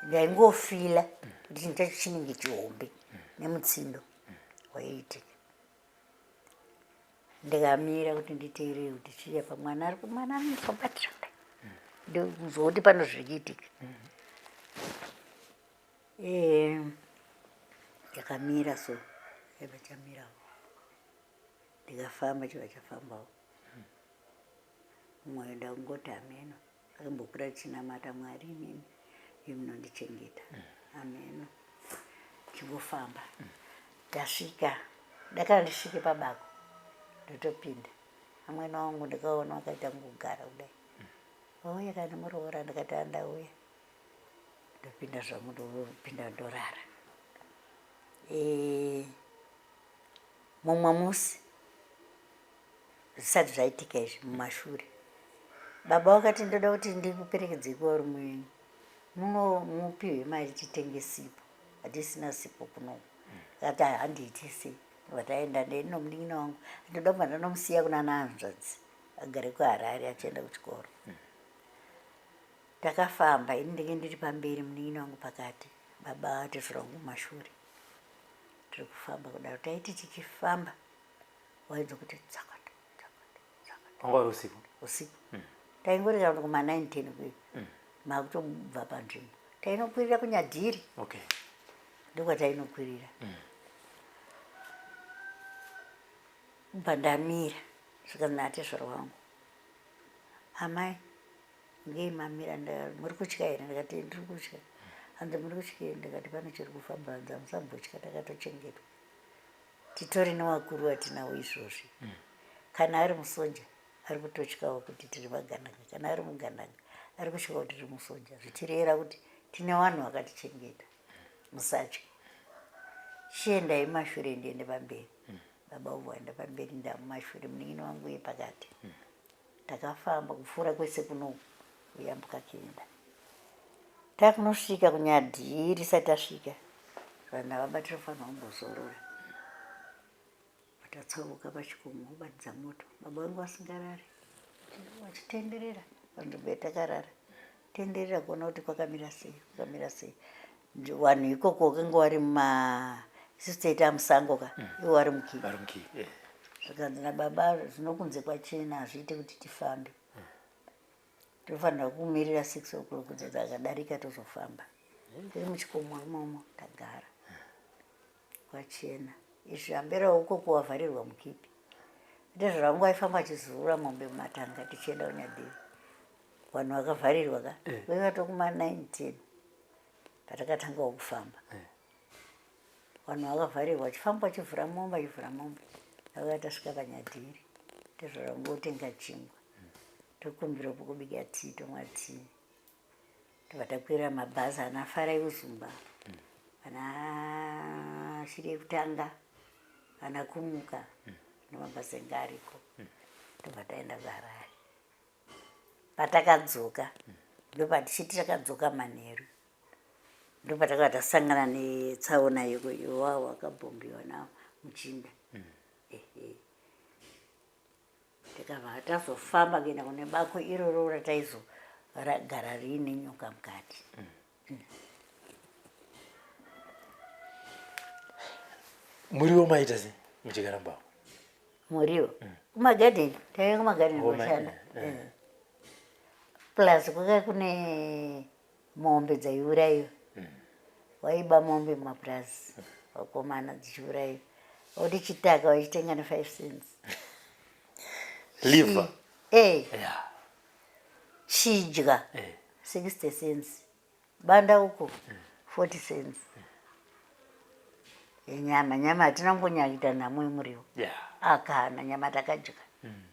Speaker 6: ndaingofila kuti chinhu chacho chinenge chihombe nemutsindo waiitika ndikamira kuti nditeerere kuti chii apa mwana ari mwana anozobatira kudai ndikuzwa kuti pano zviri kuitika eh, yakamira so yaiva chamirawo ndikafamba chiva chafambawo mwoyo ndakungoti hameno akambokura tichinamata mwari imimi imunondichengeta hameno chingofamba ndasvika ndakana ndisvike pabako ndotopinda amwene wangu ndikaona wakaita ngugara kudai wauya kana muroora ndikati andauya ndopinda zvangu ndopinda ndorara eh, mumwe musi zvisati zvaitika izvi mumashure baba vakati ndoda kuti ndikuperekedzei kuvarume venyu muno mupiwe mari titenge sipo hatisina sipo kuno kati handiiti sei vataenda ndeni nomunin'ina wangu ndoda kubva ndanomusiya kuna nahanzvadzi agare kuharare achienda kuchikoro Takafamba ini ndenge ndiri pamberi munin'ina wangu pakati baba tezvara wangu mumashure tiri kufamba kudaro taiti tichifamba wainzwa kuti tsakata tsakata tsakata
Speaker 5: wanga uri usiku
Speaker 6: usiku mm. taingori kana kuma 9 10 kuyo mm. makutobva panzvimbo tainokwirira kunyadhiri
Speaker 5: okay.
Speaker 6: ndokwatainokwirira mm. bva ndamira zvikanzi natezvara wangu amai Ngei mamira muri kutya here ndikati ndiri kutya hanzi muri kutyei ndikati pane chiri kufamba hanzi hamusambotya takatochengetwa titori newakuru watinawo izvozvi mm. kana ari musoja ari kutotyawo kuti tiri vagandanga kana ari mugandanga ari kutyawo kuti tiri musoja zvichireva kuti tine vanhu vakatichengeta musatya chiendai mashure ndiende pamberi mm. baba uvo vaenda pamberi ndamumashure munin'ina wangu uye pakati mm. Takafamba kupfuura kwese kuno kuyambuka kuenda. Takunosvika kunyadhiri tisati tasvika vanhu ava tinofanira kumbozorora. Tatsauka pachikomo vobatidza moto. Baba vangu vasingarari vachitenderera panzvimbo yatakarara. Tenderera kuona kuti kwakamira sei, kwakamira sei. Vanhu ikoko vakanga vari muma isusu taita musango ka mm. ivo vari mukiyi.
Speaker 5: Vari mukiyi. Yeah.
Speaker 6: Zvikanzi nababa zvino kunze kwachena hazviite kuti tifambe. Mm. Tofanira kumirira 6 o'clock dzakadarika tozofamba. Tiri muchikomo imomo tagara. Kwachena. Izvi ambera uko kuwavharirwa mukipi. Ndezvo aifamba achizurura mombe mumatanga tichienda kunyadhiri. Vanhu vakavharirwa ka eh. vaivatokuma 19 patakatangawo kufamba eh. Vanhu vakavharirwa vachifamba vachivhura mombe vachivhura mombe ndakauya tasvika panyadhiri ndezvarangotenga chingwa tokumbira pokubika tii tomwa tii tobva takwira mabhazi ana farai uzumba ana shiri yekutanga ana kumuka nemabhazi anga ariko tobva taenda kuharare patakadzoka ndopatichiti takadzoka manheru ndopatakava tasangana netsaona iwawo akabhombiwa nawo muchinda mm. ehe tikabva tazofamba kuenda kune bako iroro rataizogara riine nyoka mukati mm. mm.
Speaker 5: Muriwo maita sei muchigara mbawo?
Speaker 6: Muriwo mm. kumagadheni taive kumagadheni kushanda eh, eh. Plus kwaka kune mombe dzaiurayiwa mm. waiba mombe mumapurazi mm. vakomana dzichiurayiwa oti chitaka waichitenga ne 5 cents
Speaker 5: liver
Speaker 6: eh yeah. Chidya eh. 60 cents banda uko 40 cents yenyama nyama hatina kumbonyakuita nhamo yemuriwo
Speaker 5: yeah.
Speaker 6: Akana nyama takadya mm.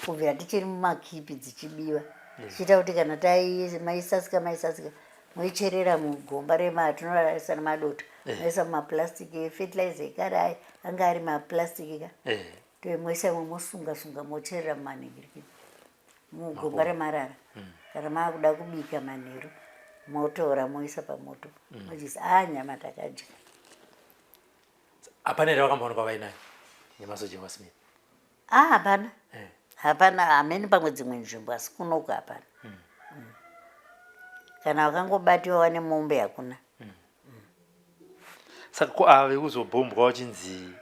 Speaker 6: Kubvira tichiri mumakipi dzichibiwa. Tichiita kuti kana tai maisasika maisasika moicherera mugomba rema tinorarisa nemadoto. Moisa mumaplastic efertilizer ekare aya anga ari maplastic ka. Toimoisa imwe mosunga sunga mocherera mumanhingirikini. Mugomba remarara. Kana maakuda kubika manheru motora moisa pamoto. Modyisa ah nyama takadya.
Speaker 5: Hapana here vakamboonekwa vainayo nemasoja emaSmith?
Speaker 6: Ah, hapana. Hapana, hameni pamwe dzimwe nzvimbo asi kunoku hapana. Kana vakangobatiwa vane mombe hakuna.
Speaker 5: Saka ko ava vekuzobhombwa vachinzi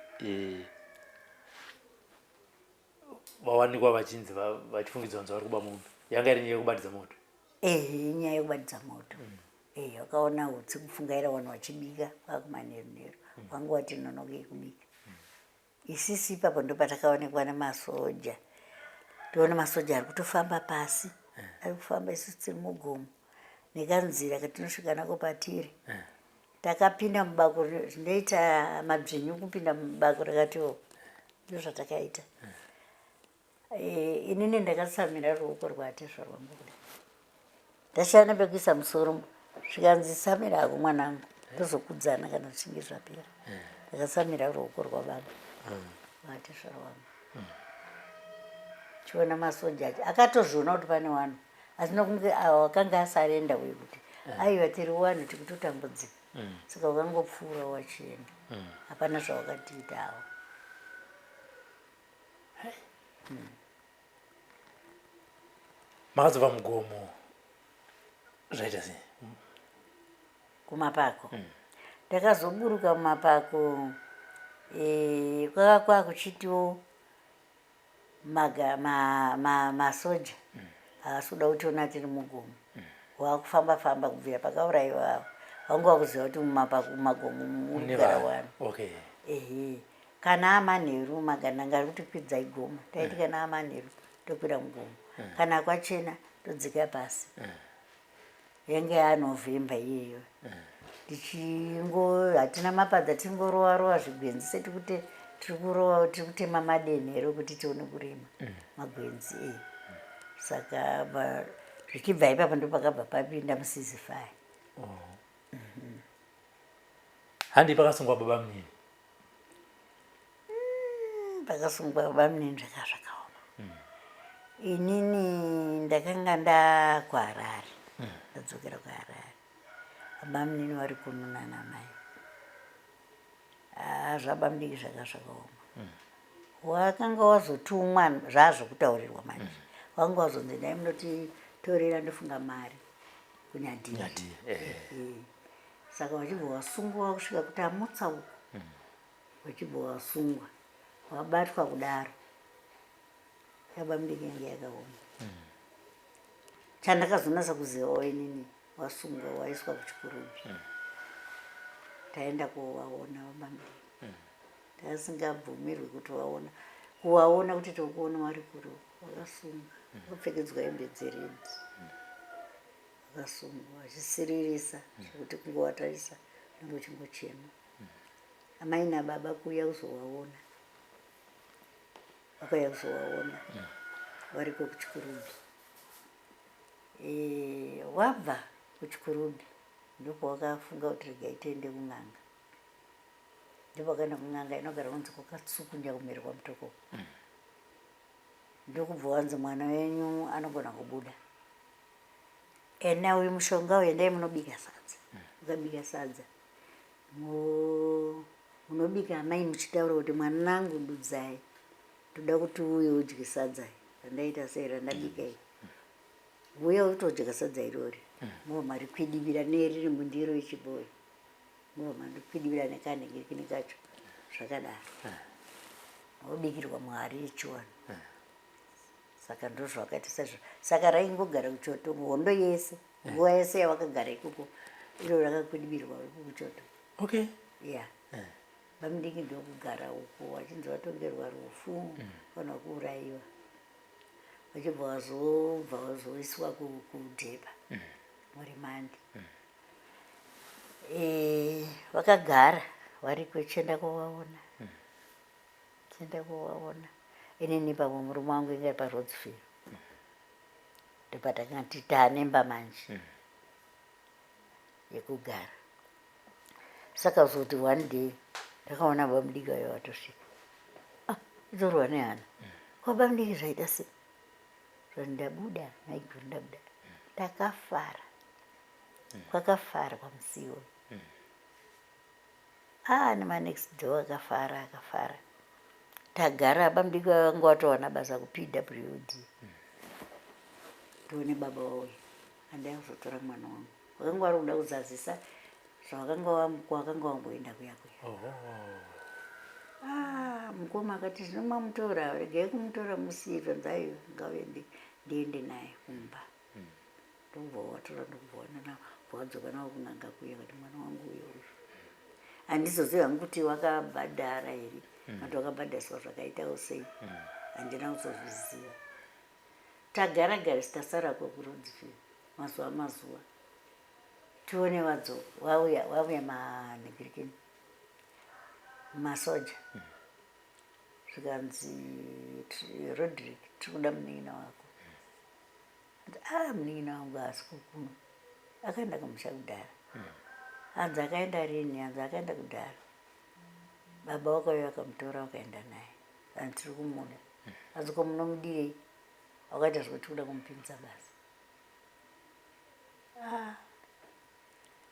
Speaker 5: vawanikwa vachinzi vachifungidzwa kunzi vari kuba mombe, yanga iri nyaya yekubatidza moto?
Speaker 6: Ehe, inyaya yekubatidza moto. Wakaona hutsi kupfungaira vanhu vachibika kwakumanheru-nheru. Wangu wati nonokei kubika. Isisi ipapo ndopatakaonekwa nemasoja. Toona masoja ari kutofamba pasi. Ari kufamba isusu tiri mugomo. Nekanzira katinosvika nako patiri. Takapinda mubako zvinoita madzvinyu kupinda mubako rakatiwo. Ndozvatakaita. Inini ndakatsamira ruoko rwatezvara rwangu kudai. Ndashaya nepekuisa musoro zvikanzi tsamira hako mwanangu tozokudzana kana zvichinge zvapera. Ndakatsamira ruoko rwababa vatezvara vangu. Chiona masoja acho akatozviona kuti pane vanhu asi nokunge akanga asarenda uyu kuti aiwa tiri vanhu tiri kutotambudzika. Saka wakangopfuura wachienda. Hapana zvawakatiita hawo.
Speaker 5: Makazobva mugomo zvaita sei?
Speaker 6: Kumapako. Ndakazoburuka mumapako kwaka kwakuchitiwo masoja haasi kuda kutiona tiri mugomo. Wakufamba famba kubvira pakaurayiwa ava. Vanga vakuziva kuti mumapako mumagomo muri kugara vanhu. Ehe. Kana amanheru magandanga ari kuti kwidzai gomo. Taiti kana amanheru tokwira mugomo. Kana kwachena todzika pasi. Yange yaNovember iyeyo. Tichingo hatina mapadza tingorova rova zvigwenzi setikuti tiri kurova tiri kutema madenhere ekuti tione kurima magwenzi e. Saka zvichibva ipapo ndopakabva papinda muceasefire.
Speaker 5: Handi pakasungwa baba munini?
Speaker 6: Pakasungwa baba munini zvaka zvakaoma. Inini ndakanga ndakuHarare. Ndadzokera kuHarare. Baba munini vari kuno nana mai. Ah, zvababa mudiki zvaka zvakaoma. Wakanga wazotumwa zvazvokutaurirwa manje. Wanga wazonzi dai munotitorera ndofunga mari kuNyadii.
Speaker 5: Nyadii, eh.
Speaker 6: Saka vachibva wasungwa kusvika kuti amutsa uko. Vachibva wasungwa. Wabatwa kudaro. Yaba mudiki yange yakaoma. Chandakazonatsa kuzivawo inini wasungwa waiswa kuChikurubi. Taenda kovaona baba mudiki. Tasingabvumirwi kuti vaona. Kuvaona kuti tokuona vari kure uko. Vakasungwa. Vakapfekedzwa hembe dzeredhi. Vakasungwa vachisiririsa zvekuti kungovatarisa unenge uchingochema. Amai nababa kuuya kuzovaona. Vakauya kuzovaona variko kuChikurubi. Wabva kuChikurubi ndopawakafunga kuti regai tiende kun'anga. Ndopakaenda kun'anga inogara kunzi kwakatsukunya kumhiri kwaMutoko. Ndokubva wanzi mwana wenyu anogona kubuda. Ena uyu mushonga uyu endai munobika sadza. Ukabika sadza munobika amai muchitaura kuti mwanangu Dudzai ndoda kuti uuye udye sadza randaita sei randabika iri. Uya utodya sadza irori. Mobva marikwidibira neriri mundiro yechibhoyi. Mobva marikwidibira nekanhingirikini kacho zvakadaro. Mobikirwa muhari yechiwani. Saka ndozvavakaita saizvozvo. Saka raingogara kuchoto hondo yese. Nguva yese yavakagara ikoko iro rakakwidibirwa kuchoto. Yeah. Bamudiki ndokugara uko vachinzi vatongerwa rufu kana kuurayiwa. Vachibva vazobva vazoiswa kuDheba murimandi. Vakagara variko chienda kovaona. Chienda kovaona. Inini pamwe murume wangu inga paRhodsville. Ndopatakanga titanemba manje yekugara. Saka kuzoti one day ndakaona bamudiki vayo vatosvika. Ah, itorwa nehana. Kwa bamudiki zvaita sei? Zvanzi ndabuda, maiguru ndabuda. Ndakafara. Kwakafarwa musi iwoyo. Ah, nemanext door akafara, akafara. Tagara bamudiki vangu vatowana basa kuPWD. Tione baba vauya. Handai kuzotora mwana wangu. Vakanga vari kuda kuzadzisa zvavakanga kwavakanga vamboenda kuya kuya. Ah, mukoma akati zvino mamutora, regai kumutora musiye zvanzi aiwa ngauye ndiende naye kumba. Ndokubva watora ndokubva waenda nawo, bva wadzoka nawo kun'anga kuya kati mwana wangu uyo uyu. Handizozivi hangu kuti wakabhadhara here, kana wakabhadhariswa zvakaitawo sei. Handina kuzozviziva. Tagara gara tasarako kuRhodsville mazuva mazuva. Tione vadzoka vauya vauya manhikirikini masoja. Zvikanzi Rodrick tiri kuda munin'ina wako. Ah, munin'ina wangu haasi kuno. Akaenda kumusha kudhara. Hanzi akaenda rini? Hanzi akaenda kudhara. Baba wakauya vakamutora vakaenda naye. Hanzi tiri kumuda. Hanzi ko munomudirei? Wakaita zvekuti kuda kumupinza basa. Ah,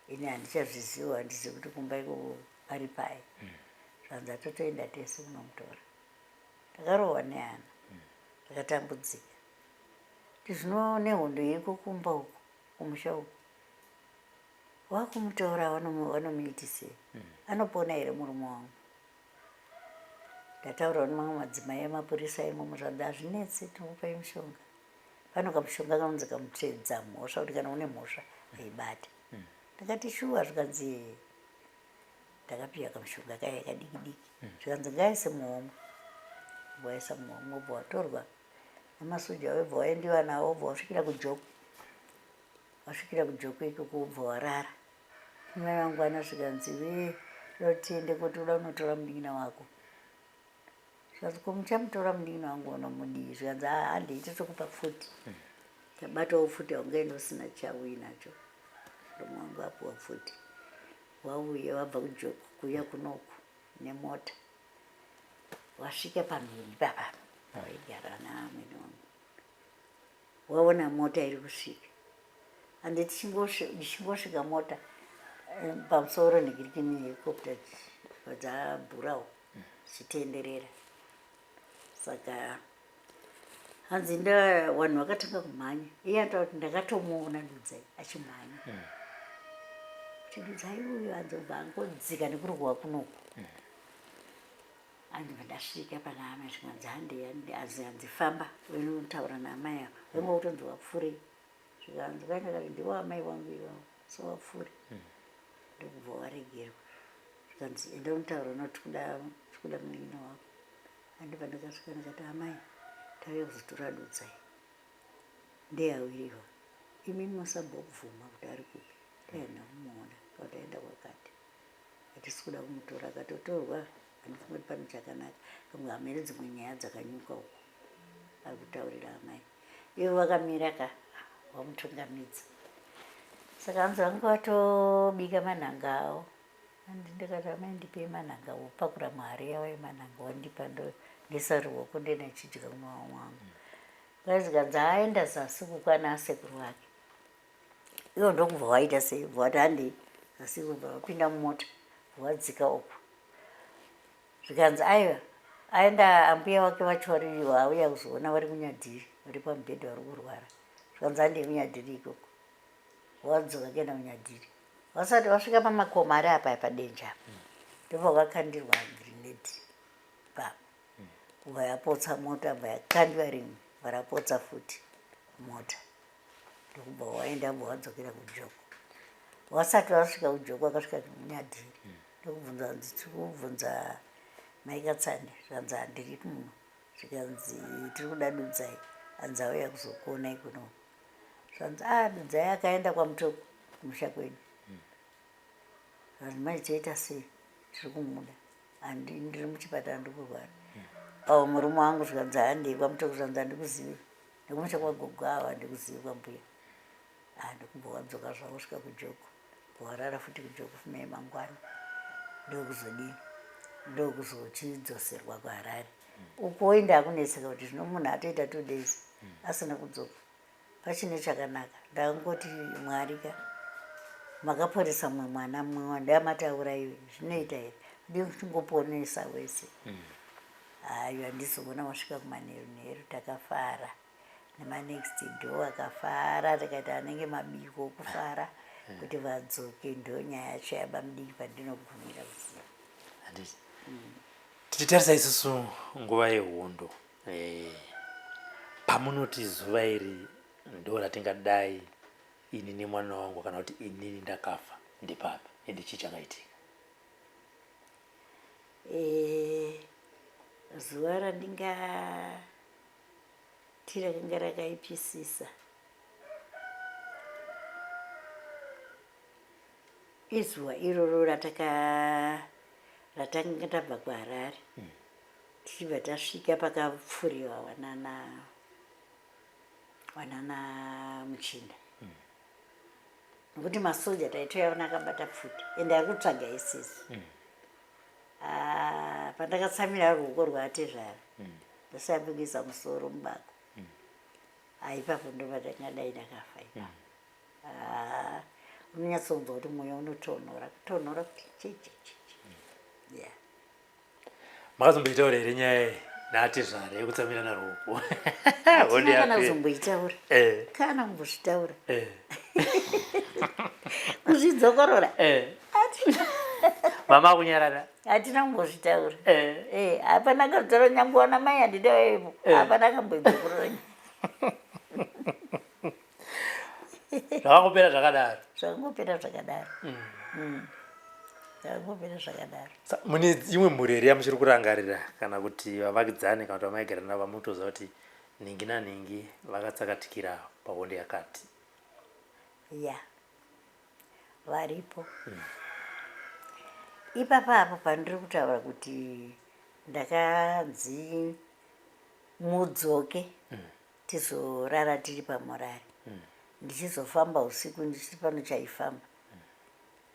Speaker 6: ini handichazviziva, handizivi kuti kumba ikoko pari pai. Zvanzi atotoenda tese kunomutora. Ndakarohwa nehana, ndakatambudzika. Kuti zvino nehondo iriko kumba uku, kumusha uku. Wakumutora vanomuitisei? Anopona here murume wangu? Ndataurawo nemamwe madzimai emapurisa imomo zvanzi hazvinetsi tinokupai mushonga. Pano kamushonga kanonzi kamutsvedza mhosva kuti kana une mhosva haibate. Ndakati shuwa zvikanzi ndakapiwa kamushonga kaya kadiki diki. Zvikanzi ngaise muhomwe. Waisa muhomwe wobva watorwa nemasoja wobva waendiwa nawo wobva wasvikira kuJoko. Wasvikira kuJoko ikoko wobva warara. Mai mangwana zvikanzi wee toda kuti tiende koti uda kunotora munin'ina wako. Zvikanzi ko muchamutora munin'ina wangu unomudii? Zvikanzi haa handei totokupa pfuti. Tabatawo pfuti haungaende usina chauinacho. Murume wangu apuwa pfuti. Wauya wabva kuJoko kuuya kunoku nemota. Wasvika pamhiri ipapa pawaigara naamwene wangu. Waona mota iri kusvika. Handi tichingosvika mota pamusoro nhikirikini helicopter dzabhurawo dzichitenderera. Saka hanzi vanhu vakatanga kumhanya. Iye anotaura kuti ndakatomuona Dudzai achimhanya. Kuti Dudzai uyu hanzi obva angodzika nekurwa kunoku. Andibva ndasvika pana amai zvikanzi handei handei hanzi hanzi famba unotaura naamai ava. Wainge wakutonzi wapfurei. Zvikanzi kwai ndakati ndivo amai vangu ivavo so wapfure. Ndokubva waregerwa. Zvikanzi enda unotaura navo tikuda tikuda munin'ina wako. Andibva ndakasvika ndikati amai tauya kuzotora Dudzai. Ndeyawiriwa. Imi musambobvuma kuti ari kupi. Taenda kumuona kana taenda kwakati. Hatisi kuda kumutora akatotorwa handifungi kuti pane chakanaka. Pamwe hameno dzimwe nyaya dzakanyuka uko. Ari kutaurira amai. Ivo vakamira ka vamutungamidza. Saka hanzi vanga vatobika manhanga avo. Handi ndikati amai ndipei manhanga wopakura muhari yavo yemanhanga wandipa ndoisa ruoko ndenda ndichidya kumwa wangu. Zvikanzi aenda zasi kukwana asekuru vake. Ivo ndokubva waita sei bva wati handei zasi kubva wapinda mumota wadzika uku. Zvikanzi aiwa aenda ambuya wake vacho vari vauya kuzoona vari kunyadhiri vari pamubhedha vari kurwara. Zvikanzi handei kunyadhiri ikoko. Wadzoka kuenda kunyadhiri. Vasati vasvika pamakomo ari apa padenja apa. Ndopakakandirwa grenade ipapo. Bva yapotsa mota bva yakandiwa rimwe bva rapotsa futi mota. Ndokubva waenda bva wadzokera kuJoko. Wasati wasvika kuJoko wakasvika kunyadhiri. Ndokubvunza hanzi tiri kubvunza mai Katsande zvanzi handiri muno. Zvikanzi tiri kuda Dudzai hanzi auya kuzokuonai kuno. Zvanzi ah Dudzai akaenda kwaMutoko kumusha kwedu. Zvanzi manje toita sei tiri kumuda. Handi ndiri muchipatara ndiri kurwara. Avo murume wangu zvikanzi handei kwaMutoko zvanzi handikuzivi nekumusha kwagogo avo handikuzivi kwambuya. Ah, ndokubva wadzoka zvavo svika kuJoko warara futi kuJoko fume mangwana ndokuzodini ndokuzochidzoserwa kuHarare. Ukuwo ndakunetseka kuti zvino munhu atoita 2 days asina kudzoka pachine chakanaka. Ndakangoti Mwari ka makaporesa mumwe mwana mumwe wandamati auraiwe zvinoita here ndingoponesa wese. Hayo handizoona wasvika kumanheru nheru takafara nemanext door akafara tikaita anenge mabiko okufara kuti vadzoke. Ndo nyaya yacho yabamudiki pandinogumira kuziva.
Speaker 5: Handiti tichitarisa isusu nguva yehondo, pamunoti zuva iri ndo ratingadai ini nemwana wangu kana kuti inini ndakafa, ndepapi ende chii chakaitika?
Speaker 6: Zuva randingati rakanga rakaipisisa izuva iroro ratanga tabva kuHarare tichibva tasvika pakapfuriwa vanana muchinda, nokuti masoja taitoyaona akabata pfuti ende ari kutsvaga isisu. Ah, pandakatsamira ruoko rwaatezvara ndasambikisa musoro mubako, aipapo ndopatangadai ndakafa ipapo. Ah, unonyatsonzwa kuti mwoyo unotonhora kutonhora kuti checheche, yeah.
Speaker 5: Makazomboitaura here nyaya iyi naatezvara yekutsamira naruoko?
Speaker 6: Hatina kana kuzomboitaura kana kumbozvitaura, kuzvidzokorora.
Speaker 5: Mama akunyarara.
Speaker 6: Hatina kumbozvitaura. Hapana kazvitaura, nyange wana mai handida vaivo, hapana kamboidzokorora.
Speaker 5: Zvakangopera zvakadaro.
Speaker 6: Zvakangopera zvakadaro. Zvakangopera zvakadaro.
Speaker 5: Mune imwe mhuri here yamuchiri kurangarira kana kuti vavakidzani kana kuti vamaigara navo vamunotoziva kuti nhingi nanhingi vakatsakatikira pahondo yakati?
Speaker 6: Ya, varipo. Ipapa apo pandiri kutaura kuti ndakanzi mudzoke tizorara tiri pamorari, ndichizofamba usiku ndichiti pano chaifamba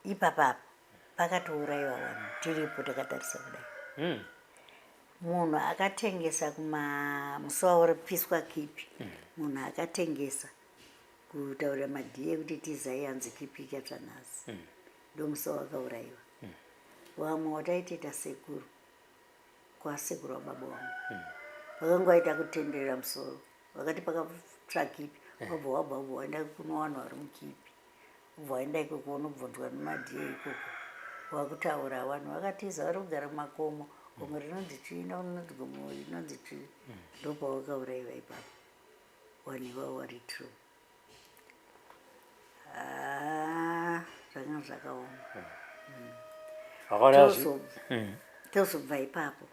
Speaker 6: ipapa apo pakatourayiwa vanhu tiripo takatarisa kudai. Munhu akatengesa kuma musi wauripiswa kipi, munhu akatengesa kutaurira madhiye ekuti tizai, hanzi kipi ichatsva nhasi, ndomusi wakaurayiwa. Vamwe wataitoita sekuru kwasekuru wababa wangu vakanga vaita kutenderera musoro, vakati pakatsva kipi wabva wabva wabva waenda kuno vanhu vari mukipi, ubva waenda ikoko unobvunzwa nemadhiye ikoko, wakutaura vanhu vakatiza vari kugara mumakomo, gomo rinonzi chii rinonzi gomo rinonzi chii, ndopawakaurayiwa ipapo vanhu ivavo vari true. Ah, zvakanga zvakaoma.
Speaker 5: Vakauraya
Speaker 6: Tozobva ipapo,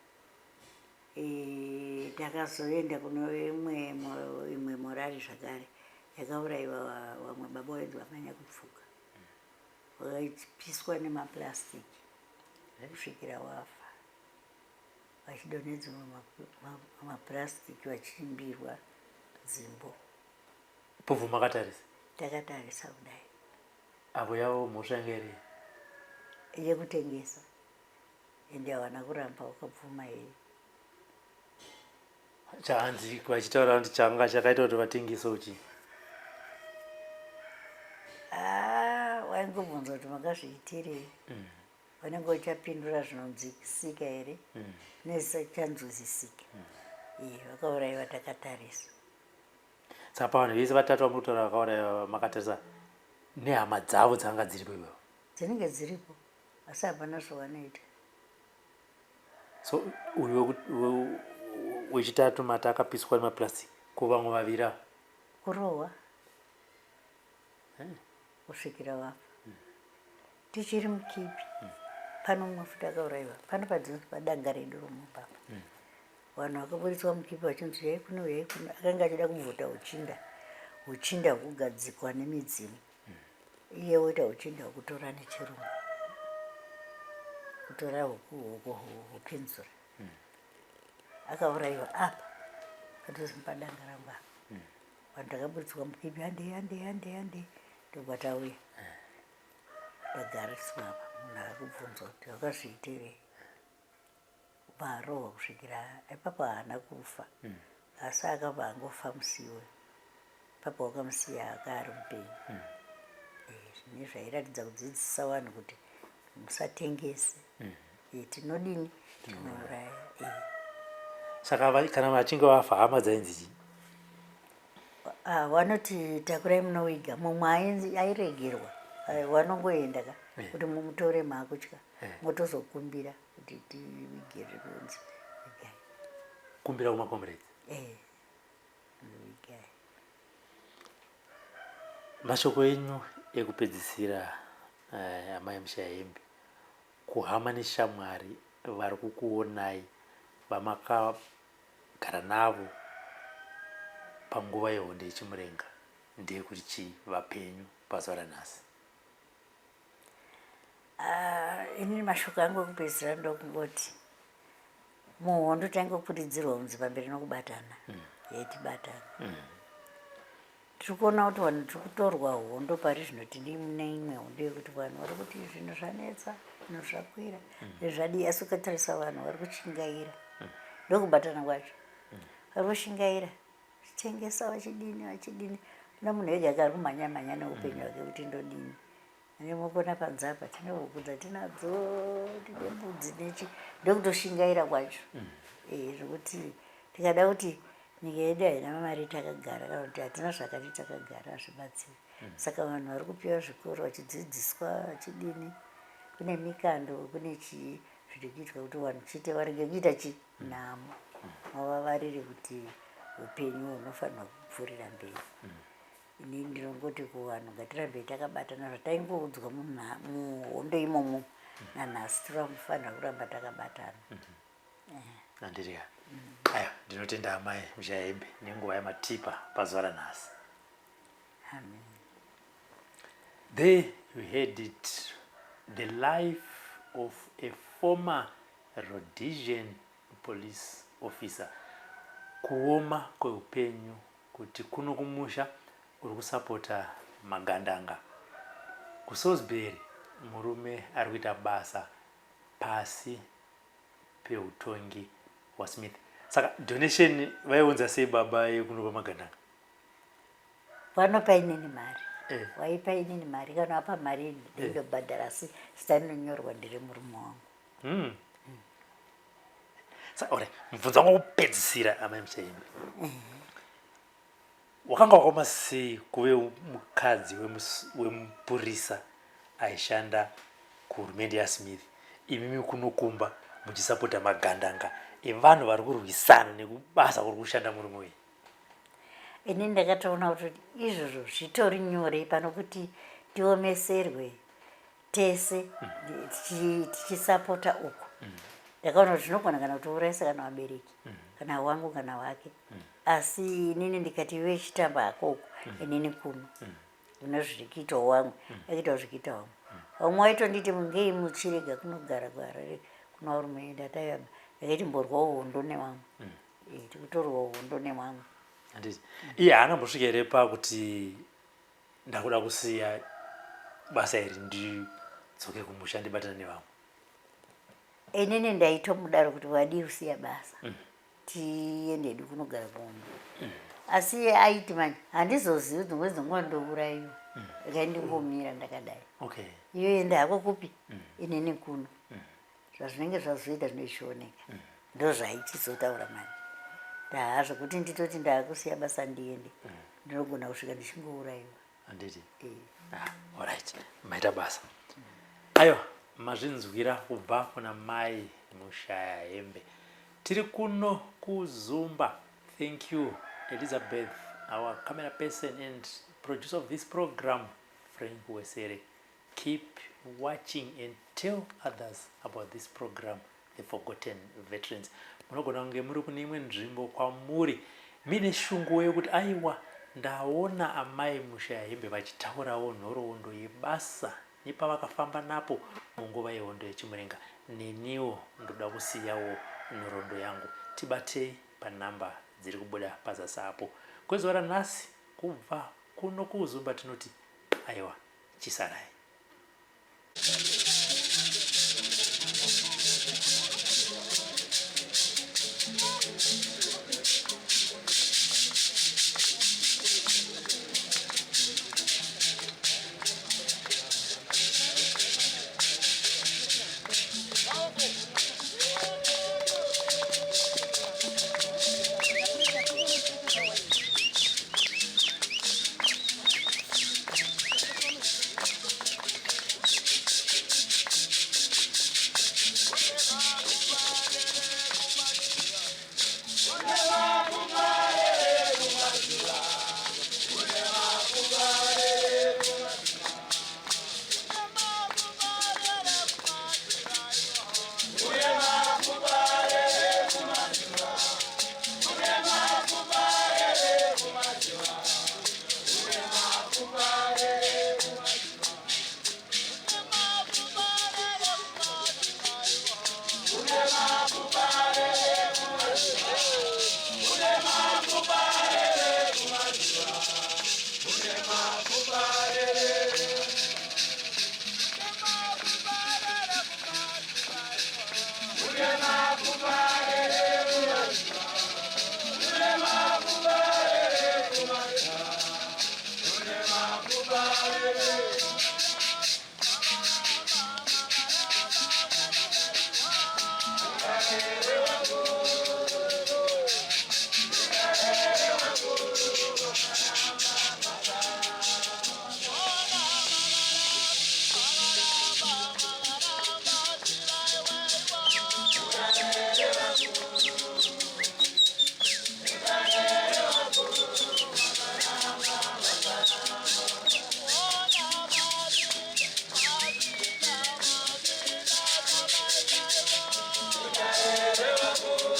Speaker 6: takazoenda kuno imwe morari zvakare yakaurayiwa vamwe baba vainzi VaManyakupfuka, vakapiswa nemapurasitiki kusvikira wafa, vachidonhedzwa mapurasitiki vachiimbirwa dzimbo.
Speaker 5: Povho makatarisa?
Speaker 6: Takatarisa kudai.
Speaker 5: Avo yavo mhosva yanga iri?
Speaker 6: Yekutengesa, ende havana kuramba, wakabvuma hei.
Speaker 5: Chaanzi vachitaura kuti changa chakaita kuti vatengese uchi?
Speaker 6: Ah, waingobvunza kuti makazviitirei, vanenge vachapindura zvinonzwisisika here nezvisachanzwisisika. Vakaurayiwa takatarisa.
Speaker 5: Saka pavanhu vese vatatu vamuri kutaura vakauraiwa makatarisa, nehama dzavo dzanga dziripo ipapo?
Speaker 6: Dzinenge dziripo, asi hapana zvavanoita.
Speaker 5: So uyu wechitatu mati akapiswa nemaplastic, ko vamwe vaviri ava?
Speaker 6: Kurohwa kusvikira vafa. Tichiri mukipi pano mumwe futi akaurayiwa pano padzinzi padanga redu romumba apa. Vanhu vakaburitswa mukipi vachinzi uyai kuno, uyai kuno. Akanga achida kubvuta uchinda, uchinda hwekugadzikwa nemidzimu, iye woita uchinda hwekutora nechirungu, kutora hwekupinzura. Akaurayiwa apa padhuze padanga rangu apa. Vanhu takaburitswa mukibi, handei, handei, handei, handei, ndobva tauya, tagariswa apa. Munhu akubvunzwa kuti wakazviitirei, varohwa kusvikira ipapo. Haana kufa, asi akabva angofa musiwe ipapo. Wakamusiya aka ari mupenyu. Zvine zvairatidza kudzidzisa vanhu kuti musatengese. Tinodini? Tinouraya.
Speaker 5: Saka kana vachinge vafa, hama dzainzi chii?
Speaker 6: Ah, vanoti takurai munowiga. Mumwe airegerwa. Vanongoenda ka kuti mumutore maakutya, motozokumbira kuti tiwige, zvinonzi wigai.
Speaker 5: Kumbira kumacomrades?
Speaker 6: Eh, wigai.
Speaker 5: Mashoko enyu ekupedzisira, amai Mushayahembe, kuhama neshamwari vari kukuonai, vamakagara navo panguva yehondo yeChimurenga, ndeyekuti chii, vapenyu pazuva ranhasi?
Speaker 6: Ah, inini mashoko angu ekupedzisira ndokungoti muhondo taingokurudzirwa kunzi pamberi nokubatana, yaitibatana. Tiri kuona kuti vanhu tiri kutorwa hondo pari zvino. Tiri mune imwe hondo yekuti vanhu vari kuti zvinhu zvanetsa, zvinhu zvakwira, zvinhu zvadii, asi ukatarisa vanhu vari kushingaira. Ndokubatana kwacho, vari kushingaira vachitengesa, vachidini, vachidini. Kuna munhu ega ega ari kumhanya mhanya neupenyu hwake kuti ndodini. Nemukona panze apa tine huku dzatinadzo, tine mbudzi nechi, ndokutoshingaira kwacho. Zvokuti tikada kuti nyika yedu haina mari takagara, kana kuti hatina zvakati takagara, hazvibatsiri. Saka vanhu vari kupiwa zvikoro, vachidzidziswa, vachidini, kune mikando, kune chii zviri kuitwa kuti vanhu chete varege kuita chi nhamo, mavavarire kuti upenyu hunofanirwa kupfuurira mberi. Ini ndinongoti kuvanhu ngatirambei takabatana, zvataingoudzwa muhondo imomo, nanhasi tinofanira kuramba takabatana.
Speaker 5: Andiriya aya, ndinotenda amai Mushayahembe nenguva yamatipa pazuva ranhasi.
Speaker 6: Amen.
Speaker 5: There you heard it, the life of a former Rhodesian police officer. Kuoma kweupenyu kuti kuno kumusha uri kusapota magandanga, kuSalisbury murume ari kuita basa pasi peutongi hwaSmith. Saka donation vaiunza sei baba yekunopa magandanga?
Speaker 6: Vanopa inini mari. Waipa inini mari, kana wapa mari ndindobhadhara, asi zita rinonyorwa ndiri murume wangu.
Speaker 5: Saka alright, mubvunzo wangu wekupedzisira, amai Muchaimbi, wakanga wakaoma sei kuve mukadzi wemupurisa aishanda kuhurumende yaSmith, imimi kunokumba muchisapota magandanga evanhu vari kurwisana nekubasa kuri kushanda murume uyu?
Speaker 6: Ini ndakatoona kuti izvozvo zvitori nyore pano kuti tiomeserwe tese tichisapota uku. Ndakaona kuti zvinogona kana kutiurayisa, kana vabereki, kana wangu kana wake, asi inini ndikati iwe chitamba hako uku, inini kuno une zviri kuitawo wamwe, akuitawo zviri kuita wamwe. Vamwe waitonditi ngei muchirega kunogara kuHarare kuna varume? Ndataiva ndakaiti mborwawo hondo nevamwe. Tikutorwawo hondo nevamwe.
Speaker 5: Handiti iye haana mbosvika here pakuti ndakuda kusiya basa iri ndidzoke kumusha ndibatane nevamwe?
Speaker 6: Inini ndaitomudaro kuti wadii kusiya basa, tiende hedu kunogara kumba, asi iye aiti manje handizozivi, dzimwe dzenguva ndourayiwa, regai ndingomira ndakadai. Iyo enda hako kupi, inini kuno, zvazvinenge zvazoita zvinochioneka. Ndo zvaichizotaura manje ndaa zvekuti nditoti ndaakusiya basa ndiende, ndinogona kusvika ndichingourayiwa.
Speaker 5: Handiti? Ah, alright, maita basa. Aiwa, mazvinzwira kubva kuna mai Mushayahembe. Tiri kuno kuZumba. Thank you, Elizabeth, our camera person and producer of this program, Frank Wesere. Keep watching and tell others about this program, The Forgotten Veterans. Munogona kunge muri kune imwe nzvimbo kwamuri muine shunguwo yekuti aiwa, ndaona amai Mushayahembe vachitaurawo nhoroondo yebasa nepavakafamba napo munguva yehondo yeChimurenga, neniwo ndoda kusiyawo nhoroondo yangu. Tibatei panhamba dziri kubuda pazasi apo. Kwezuva ranhasi kubva kuno kuUzumba tinoti aiwa chisarai.
Speaker 3: Yeah.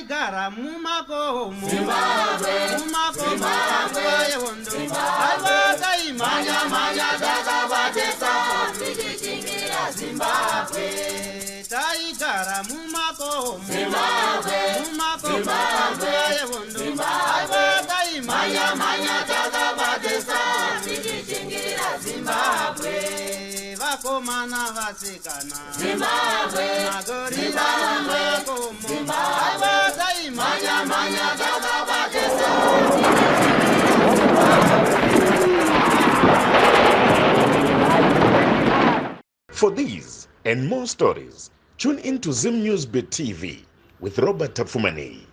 Speaker 2: Taigara mumakomo, mumakomo panguva yehondo. Aiwa taimhanya-mhanya takabatisa
Speaker 3: tichichingirira Zimbabwe.
Speaker 2: Taigara mumakomo, mumakomo panguva yehondo. Aiwa taimhanya-mhanya takabatisa
Speaker 3: tichichingirira Zimbabwe.
Speaker 2: Vakomana vasikana,
Speaker 3: Zimbabwe,
Speaker 2: magorira mumakomo. Aiwa taimhanya-mhanya takabatisa.
Speaker 4: For these and more stories, tune in to Zim News Bit TV with Robert Tapfumaneyi.